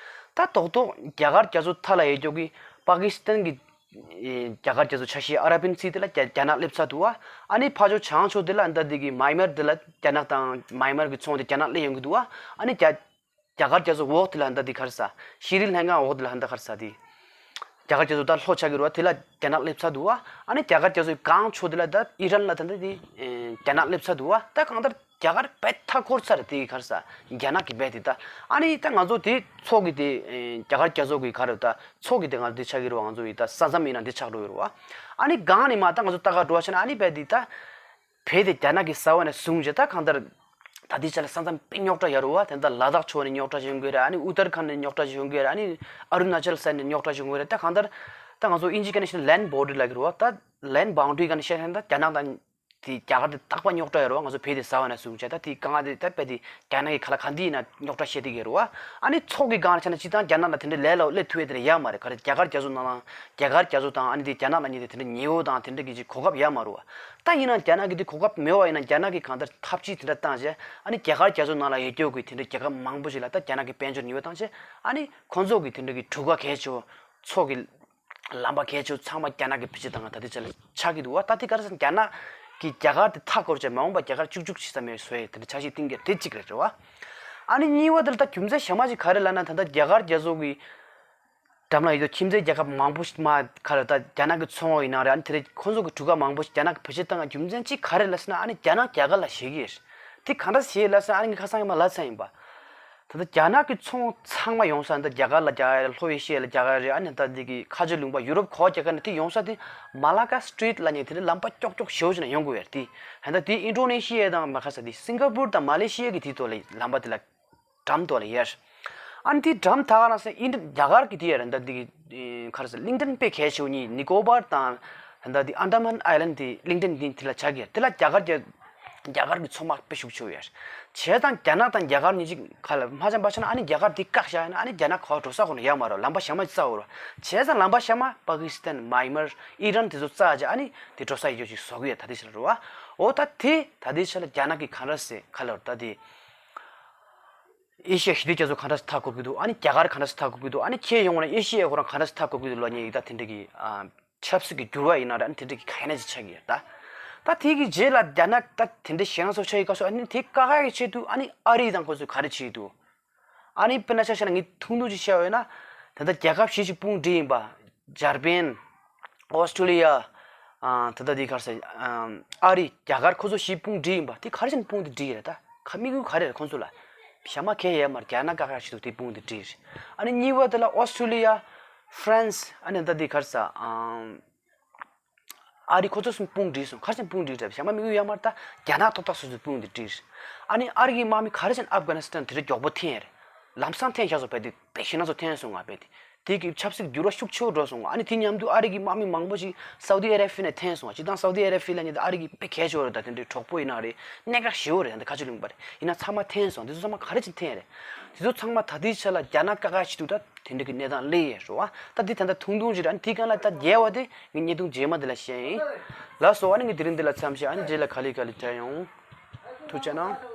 ད་རྡོག་རྡོག་རྒྱ་གར་རྒྱ་མཚོ་མཐའ་ལ་ཡོད་རྒྱུ་གི་པ་ཀི་སི་ཐན་གྱི་རྒྱ་གར་རྒྱ་མཚོ་ཆ་ཤས་ཨ་ར་བིན་སི་དེ་ལ་རྒྱ་རྒྱ་ནག་སླེབས་ཚར་འདུག་བ། ཨ་ནི་ཕར་ཕྱོགས་བྱང་ཕྱོགས་དེ་ལ་ད་དེ་གི་མའི་མར་དེ་ལ་རྒྱ་ནག་དང་མའི་མར་གྱི་ཚོང་དེ་རྒྱ་ནག་སླེབས་ཡོང་གི་འདུག་བ། ཨ་ནི་རྒྱ་རྒྱ་གར་རྒྱ་མཚོ་འོག་དེ་ལ་ད་དེ་ག་རེ་ཟེར། ཤྲི་ལང་ཀ་འོག་དེ་ལ་ད་ག་རེ་ཟེར་དེ། རྒྱ་གར་རྒྱ་མཚོ་ད་ལྷོ་ཆགས་ཀྱི་རེད་བ། དེ་ལ་རྒྱ་ནག་སླེབས་ཚར་འདུག་བ། ཨ་ནི་རྒྱ་གར་རྒྱ་མཚོའི་སྒང་ཕྱོགས་དེ་ལ་ད་ཨི་རན་ལ་ད་ད་དེ་རྒྱ་ནག་སླེབས་ཚར་འདུག་བ། ད་གང་ལྟར་རྒྱ་གར་རྦད་མཐའ་འཁོར་ཚར་དེ་ག་རེ་ཟེར། རྒྱ་ནག་གི་རྦད་དེ་ད། ཨ་ནི་ད་ང་ཚོ་དེ་མཚོ་གི་དེ་རྒྱ་གར་རྒྱ་མཚོ་གི་ག་རེ་ད་མཚོ་གི་དེ་ང་ཚོ་དེ་ཆགས་ཀྱི་རེད་བ། ང་ཚོ་ཡི་ད་ས་མཚམས་ཡིན་ན་དེ་ཆགས་འགྲོ་གི་རེད་བ། ཨ་ནི་སྒང་ནས་མར་ད་ང་ཚོ་ལྟ་ག་འགྲོ་བ་བྱས་ན་ཨ་ནི་རྦད་དེ་ད་བོད་དེ་རྒྱ་ནག་གི་ས་བོན་ནས་བཟུང་བྱས་ད་གང་ལྟར་ད་ལྟའི་ཆ་ལ་ས་མཚམས་དཔེ་རྙོག་དྲ་ཡོད་རེད་བ། དེ་ད་ལ་དྭགས་ཕྱོགས་ནས་རྙོག་དྲ་བྱུང་གི་རེད། ཨ་ནི་ཨུ་ཏར་ཁན་ནས་རྙོག་དྲ་བྱུང་གི་རེད། ཨ་ནི་ཨ་རུ་ན་ཅལ་སའིཌ་ནས་རྙོག་དྲ་བྱུང་གི་རེད། ད་གང་ལྟར་ད་ང་ཚོ་ཨིན་ཇི་སྐད་ནས་བཤད་ན་ལེན་ཌི་བོ་ཌར་ལབ་ཀྱི་རེད་བ། ད་ལེན་ཌི་བའུན་ཌ་རི་སྐད་ནས་བཤད་ན་ད་རྒྱ་ནག་དང་དེ་རྒྱ་གར་དེ་རྟག་པར་རྙོག་དྲ་ཡོད་རེད་བ། ང་ཚོ་བོད་དེ་ས་བོན་ནས་བཟུང་བྱས་ད་དེ་གང་ལྟར་དེ་ད་རྦད་དེ་རྒྱ་ནག་གི་ཁ་ལ་ག་འདི་ཡིན་ན་རྙོག་དྲ་བཤད་བསྡད་ཀྱི་རེད་བ། ཨ་ནི་མཚོ་གི་སྒང་ལ་བྱས་ན་སྤྱིར་བཏང་རྒྱ་ནག་ལ་དེ་འདྲའི་ལས་སླ་པོ་སླེབས་ཐུབ་ཡ་དེ་འདྲ་ཡོད་མ་རེད། ག་རེ་རྒྱ་གར་རྒྱ་མཚོ་ནང་ལ་རྒྱ་གར་རྒྱ་མཚོ་དང་ཨ་ནི་དེ་རྒྱ་ནག་ལ་གཉིས་དེ་དེ་འདྲ་ཉེ་བོ་དང་དེ་འདྲ་གི་ཅིག་གོ་སྐབས་ཡོད་མ་རེད་བ། ད་ཡིན་ན་རྒྱ་ནག་གི་དེ་གོ་སྐབས་མེད་པ་ཡིན་ན་རྒྱ་ནག་གིས་གང་ལྟར་ཐབས་ཇུས་དེ་འདྲ་བཏང་བྱས་ཨ་ནི་རྒྱ་གར་རྒྱ་མཚོ་ནང་ལ་ཡོད་རྒྱུ་གི་དེ་འདྲ་རྒྱལ་ཁབ་མང་པོ་ཞིག་ལ་ད་རྒྱ་ནག་གི་དཔལ་འབྱོར་ཉེས་པ་བཏང་བྱས་ཨ་ནི་ཁོང་ཚོ་གི་དེ་འདྲ་གི་གྲུ་ཁ་གལ་ཆེ་བོ་མཚོ་གི་ལམ་པ་གལ་ཆེ་བོ་ཚང་མ་རྒྱ་ནག་གི་བེད་སྤྱོད་བཏང་ང་ད་ལྟའི་ཆ་ལ་ཆགས་ཀྱི་འདུག་བ། ད་དེ་ག་རེ་ཟེར་ན་རྒྱ་ནག་གིས་རྒྱ་གར་དེ་མཐའ་བསྐོར་བྱས་མ་འོངས་པ་རྒྱ་གར་བཅུག་བཅུག་བྱེད་ས་མེད་བཟོ་ཡས་དེ་འདྲ་འཆར་གཞི་བཏིང་གི་དེ་གཅིག་རེད་རེད་བ། ཨ་ནི་གཉིས་པ་དེ་ལ་ད་རྒྱུ་མཚན་གཞན་མ་ཞིག་ག་རེ་ལབ་ན་ད་ལྟ་རྒྱ་གར་རྒྱ་མཚོ་གི་ འཛམ་གླིང་ཡོད་དོ་ཁྱིམ་མཚེས་རྒྱལ་ཁབ་མང་པོ་ཞིག་མ་ཁ་ལ་ད་རྒྱ་ནག་གི་ཚོང་འོག་ཡིན་ན་རེད། ཨ་ནི་དེ་རིང་ཁོང་ཚོ་གི་གྲུ་ཁ་མང་པོ་ཞིག་རྒྱ་ནག་གི་བེད་སྤྱོད་བཏང་ཡ་རྒྱུ་མཚན་གཅིག་ག་རེ་ལབ་ཟེར་ན། ཨ་ནི་རྒྱ་ནག་རྒྱ་གར་ལ་ཞེད་ཀྱི་ཡོད་རེད། དེ་གང་འདྲ་ཞེད་ལབ་ཟེར་ན། ཨ་ནི་ངས་ཁ་སང་ཡང་མ་ལབ་ཚར་ཡིན་པ། ད་ལྟ་རྒྱ་ནག་གི་ཚོང་ཚང་མ་ཡོང་ས་འདི་རྒྱ་གར་ལ་རྒྱག་ཡ་རེད། ལྷོ་ཨེ་ཤི་ཡ་ལ་རྒྱག་ཡ་རེད། ཨ་ནི་ད་འདི་གི་ཁ་ཆེ་ལུང་པ་ཡུ་རོབ་གོ་རྒྱག་ག་ནས་དེ་ཡོང་ས་དེ་མ་ལ་ཀ་སི་ཊི་རིཊ་ལབ་མཁན་དེ་ནས་ལམ་པ་ཀྱོག་ཀྱོག་ཞེ་པོ་ཅིག་ནས་ཡོང་དགོས་ཡ་རེད། དེ་ད་ལྟ་དེ་ཨིན་ཌོ་ནེ་ཤི་ཡ་དང་མ་ཁ་ས་དེ་སིང་ག་པུར་དང་མ་ལེ་ཤི་ཡ་གི་དེ་ཐོག་ལ་ལམ་པ་དེ་ལ་འགྲམ་ཐོག་ལ་ཡོད་རེད། ཨ་ནི་དེ་འགྲམ་ཐག་ནང་སེ་ཨིན་ཌི་རྒྱ་གར་གི་དེ་ཡ་རེད། ད་འདི་གི་ཁ་ས་ལིང་ཏན་དཔེ་གལ་ཆེ་བོ་གཉིས། ནི་ཀོ་པར་དང་ད་ལྟ་དེ་ཨན་ཌ་མན་ཨའི་ལན་དེ་ལིང་ཏན་དེ་དེ་ལ་ཆགས་ཀྱི་ཡ་རེད། དེ་ལ་རྒྱ་གར་གྱི་རྒྱ་གར་གྱི་ཚོང་དམག་དཔེ་ཤུགས་ཆེ་བོ་ཡོད་རེད། བྱས་ཙང་རྒྱ་ནག་དང་རྒྱ་གར་གཉིས་ཅིག་ཁ་ལ་མ་འཆམ་པ་ཆགས་ན། ཨ་ནི་རྒྱ་གར་དེ་བཀག་བཞག་ཡིན་ན། ཨ་ནི་རྒྱ་ནག་ག་པར་འགྲོ་ས་ཁོ་ན་ཡོད་མ་རེད། ལམ་པ་གཞན་མ་ཅིག་བཙལ་དགོས་རེད། བྱས་ཙང་ལམ་པ་གཞན་མ་པ་ཀི་སི་ཐན། མཱ་ཡན་མར། ཨི་རན་དེ་ཚོ་བཙལ་བྱས། ཨ་ནི་དེ་འགྲོ་ས་ཡོད་ཅིག་བཟོ་གི་ཡོད། ད་ལྟའི་ཆ་ལ་རེད་བ། འོ་ད་དེ་ད་ལྟའི་ཆ་ལ་རྒྱ་ནག་གིས་ག་འདྲ་སེ་ཁ་ལ་ད་དེ་ཨེ་ཤི་ཡ་ཞི་བདེ་རྒྱ་མཚོ་ག་འདྲ་སེ་མཐའ་འཁོབ་ཀྱི་འདུག་ཨ་ནི་རྒྱ་གར་ག་འདྲ་སེ་མཐའ་འཁོབ་ཀྱི་འདུག་ཨ་ནི་ཁྱེད་ཡོང་བ་ན་ཨེ་ཤི་ཡ་ཁོ་རང་ག་འདྲ་སེ་མཐའ་འཁོབ་ཀྱི་འདུག་ལབ་མཁན་ཡིན། ད་དེ་འདྲ་གི་ཨ། ཆབ་སྲིད་ཀྱི་འགྱུར་བ་ཡིན་ན་རེད། ཨ་ནི་དེ་འདྲ་གི་ག་ཡིན་ན་ཅིག་ཆགས་ཀྱི་ཡོད་རེད། ད་ད་དེ་གི་རྗེས་ལ་རྒྱ་ནག་ད་དེ་འདྲ་ཞེད་སྣང་ཚ་པོ་ཆགས་ཡོད་སྐབས་སུ། ཨ་ནི་དེ་བཀག་ཡག་གི་ཆེད་དུ་ཨ་ནི་ཨ་རི་དང་ཁོ་ཚོས་ག་རེ་བྱེད་ཀྱི་འདུག་ཨ་ནི་དཔེར་ན་ཆ་བཞག་ན་ངས་ཐུང་ཐུང་ཅིག་བཤད་པ་ཡིན་ན། ད་ལྟ་རྒྱལ་ཁབ་བཞི་ཅིག་དཔུང་སྒྲིག་ཡིན་པ། འཇར་པན། ཨོ་སི་ཀྲོ་ལི་ཡ། ཨ། ད་ལྟ་དེ་ག་རེ་ཟེར། ཨ། ཨ་རི། རྒྱ་གར། ཁོ་ཚོ་བཞི་དཔུང་སྒྲིག་ཡིན་པ། དེ་ག་རེ་བྱས་ནས་དཔུང་དེ་སྒྲིག་ཡོད་རེད། ད་ག་དམིགས་ཡུལ་ག་རེ་རེད་ཁོང་ཚོ་ལ། ཞྭ་དམར་གས་ཡོད་མ་རེད། རྒྱ་ནག་བཀག་ཡག་ཆེད་དུ་དེ་དཔུང་དེ་སྒྲིག་རེད། ཨ་ནི་གཉིས་པ་དེ་ལ་ཨོ་སི་ཀྲོ་ལི་ཡ། ཧྥ་རན་སི། ཨ་ནི་ད་དེ་ག་རེ་ཟེར། ཨ། ཨ་རི། ཁོ་ཚོ་གསུམ་དཔུང་སྒྲིག་སོང་། ག་རེ་བྱས་ནས་དཔུང་སྒྲིག་རེད། ཞྭ་དམར་དམིགས་ཡུལ་ཡོད་མ་རེད། ད་རྒྱ་ནག་ཐོག་ཐག་སོ་སོའི་དཔུང་དེ་སྒྲིག་རེད། ཨ་ནི་ཨ་རི་གི་དམག་མི་ག་རེ་བྱས་ནས་ཨབ་གྷ་ནི་སི་ཐན་དེ་འདྲ་མགྱོགས་པོ་འཐེན་ཡག་རེད། ལམ་སང་འཐེན་བཞག་སོང་བས། དེ་དཔེ་ཞེད་སྣང་ཚ་པོ་འཐེན་སོང་ང་བས། དེ་དེ་གི་ཆབ་སྲིད་འགྱུར་བ་ཤུགས་ཆེ་བོ་འགྲོ་སོང་ང་། ཨ་ནི་དེ་མཉམ་དུ་ཨ་རི་གི་དམག་མི་མང་པོ་ཞིག་སའུ་ཏི་ཨ་ར་བྷི་ཡ་ནས་འཐེན་སོང་ང་། སྤྱིར་བཏང་སའུ་ཏི་ཨ་ར་བྷི་ཡ་ལབ་མཁན་དེ་ཨ་རི་གི་དཔེ་གལ་ཆེ་བོ་རེད། ད་དེ་འདྲའི་གྲོགས་པོ་ཡིན་ན་རེད། གནད་འགག་ཞེ་བོ་རེད། ད་ཁ་ཆེ་ལུང་པ་རེད། ཡིན་ན་ཚང་མ་འཐེན་སོང་། དེ་ཚོ་ཚང་མ་ག་རེ་བྱས་འཐེན་རེད། དེ་ཚོ་ཚང་མ་ད་ལྟའི་ཆ་ལ་རྒྱ་ནག་བཀག་ཡག་ཆེད་དུ་ད་དེ་འདྲ་གི་གནས་སྟངས་སླེབས་ཡོད་རེད་བ། ད་འདི་ད་ལྟ་ཐུང་ཐུང་ཅིག་རེད། ཨ་ནི་དེའི་སྒང་ལ་ད་རྒྱས་པ་དེ་ངས་བརྙན་ཐུང་རྗེས་མ་དེ་ལ་བཤད་ཡིན། ལགས་སོ། ཨ་ནི་ངས་དེ་རིང་འདི་ལ་མཚམས་བཞག་ཨ་ནི་རྗེས་ལ་ག་ལེ་ག་ལེ་འཕྲད་ཡོང་། ཐུགས་རྗེ་གནང་།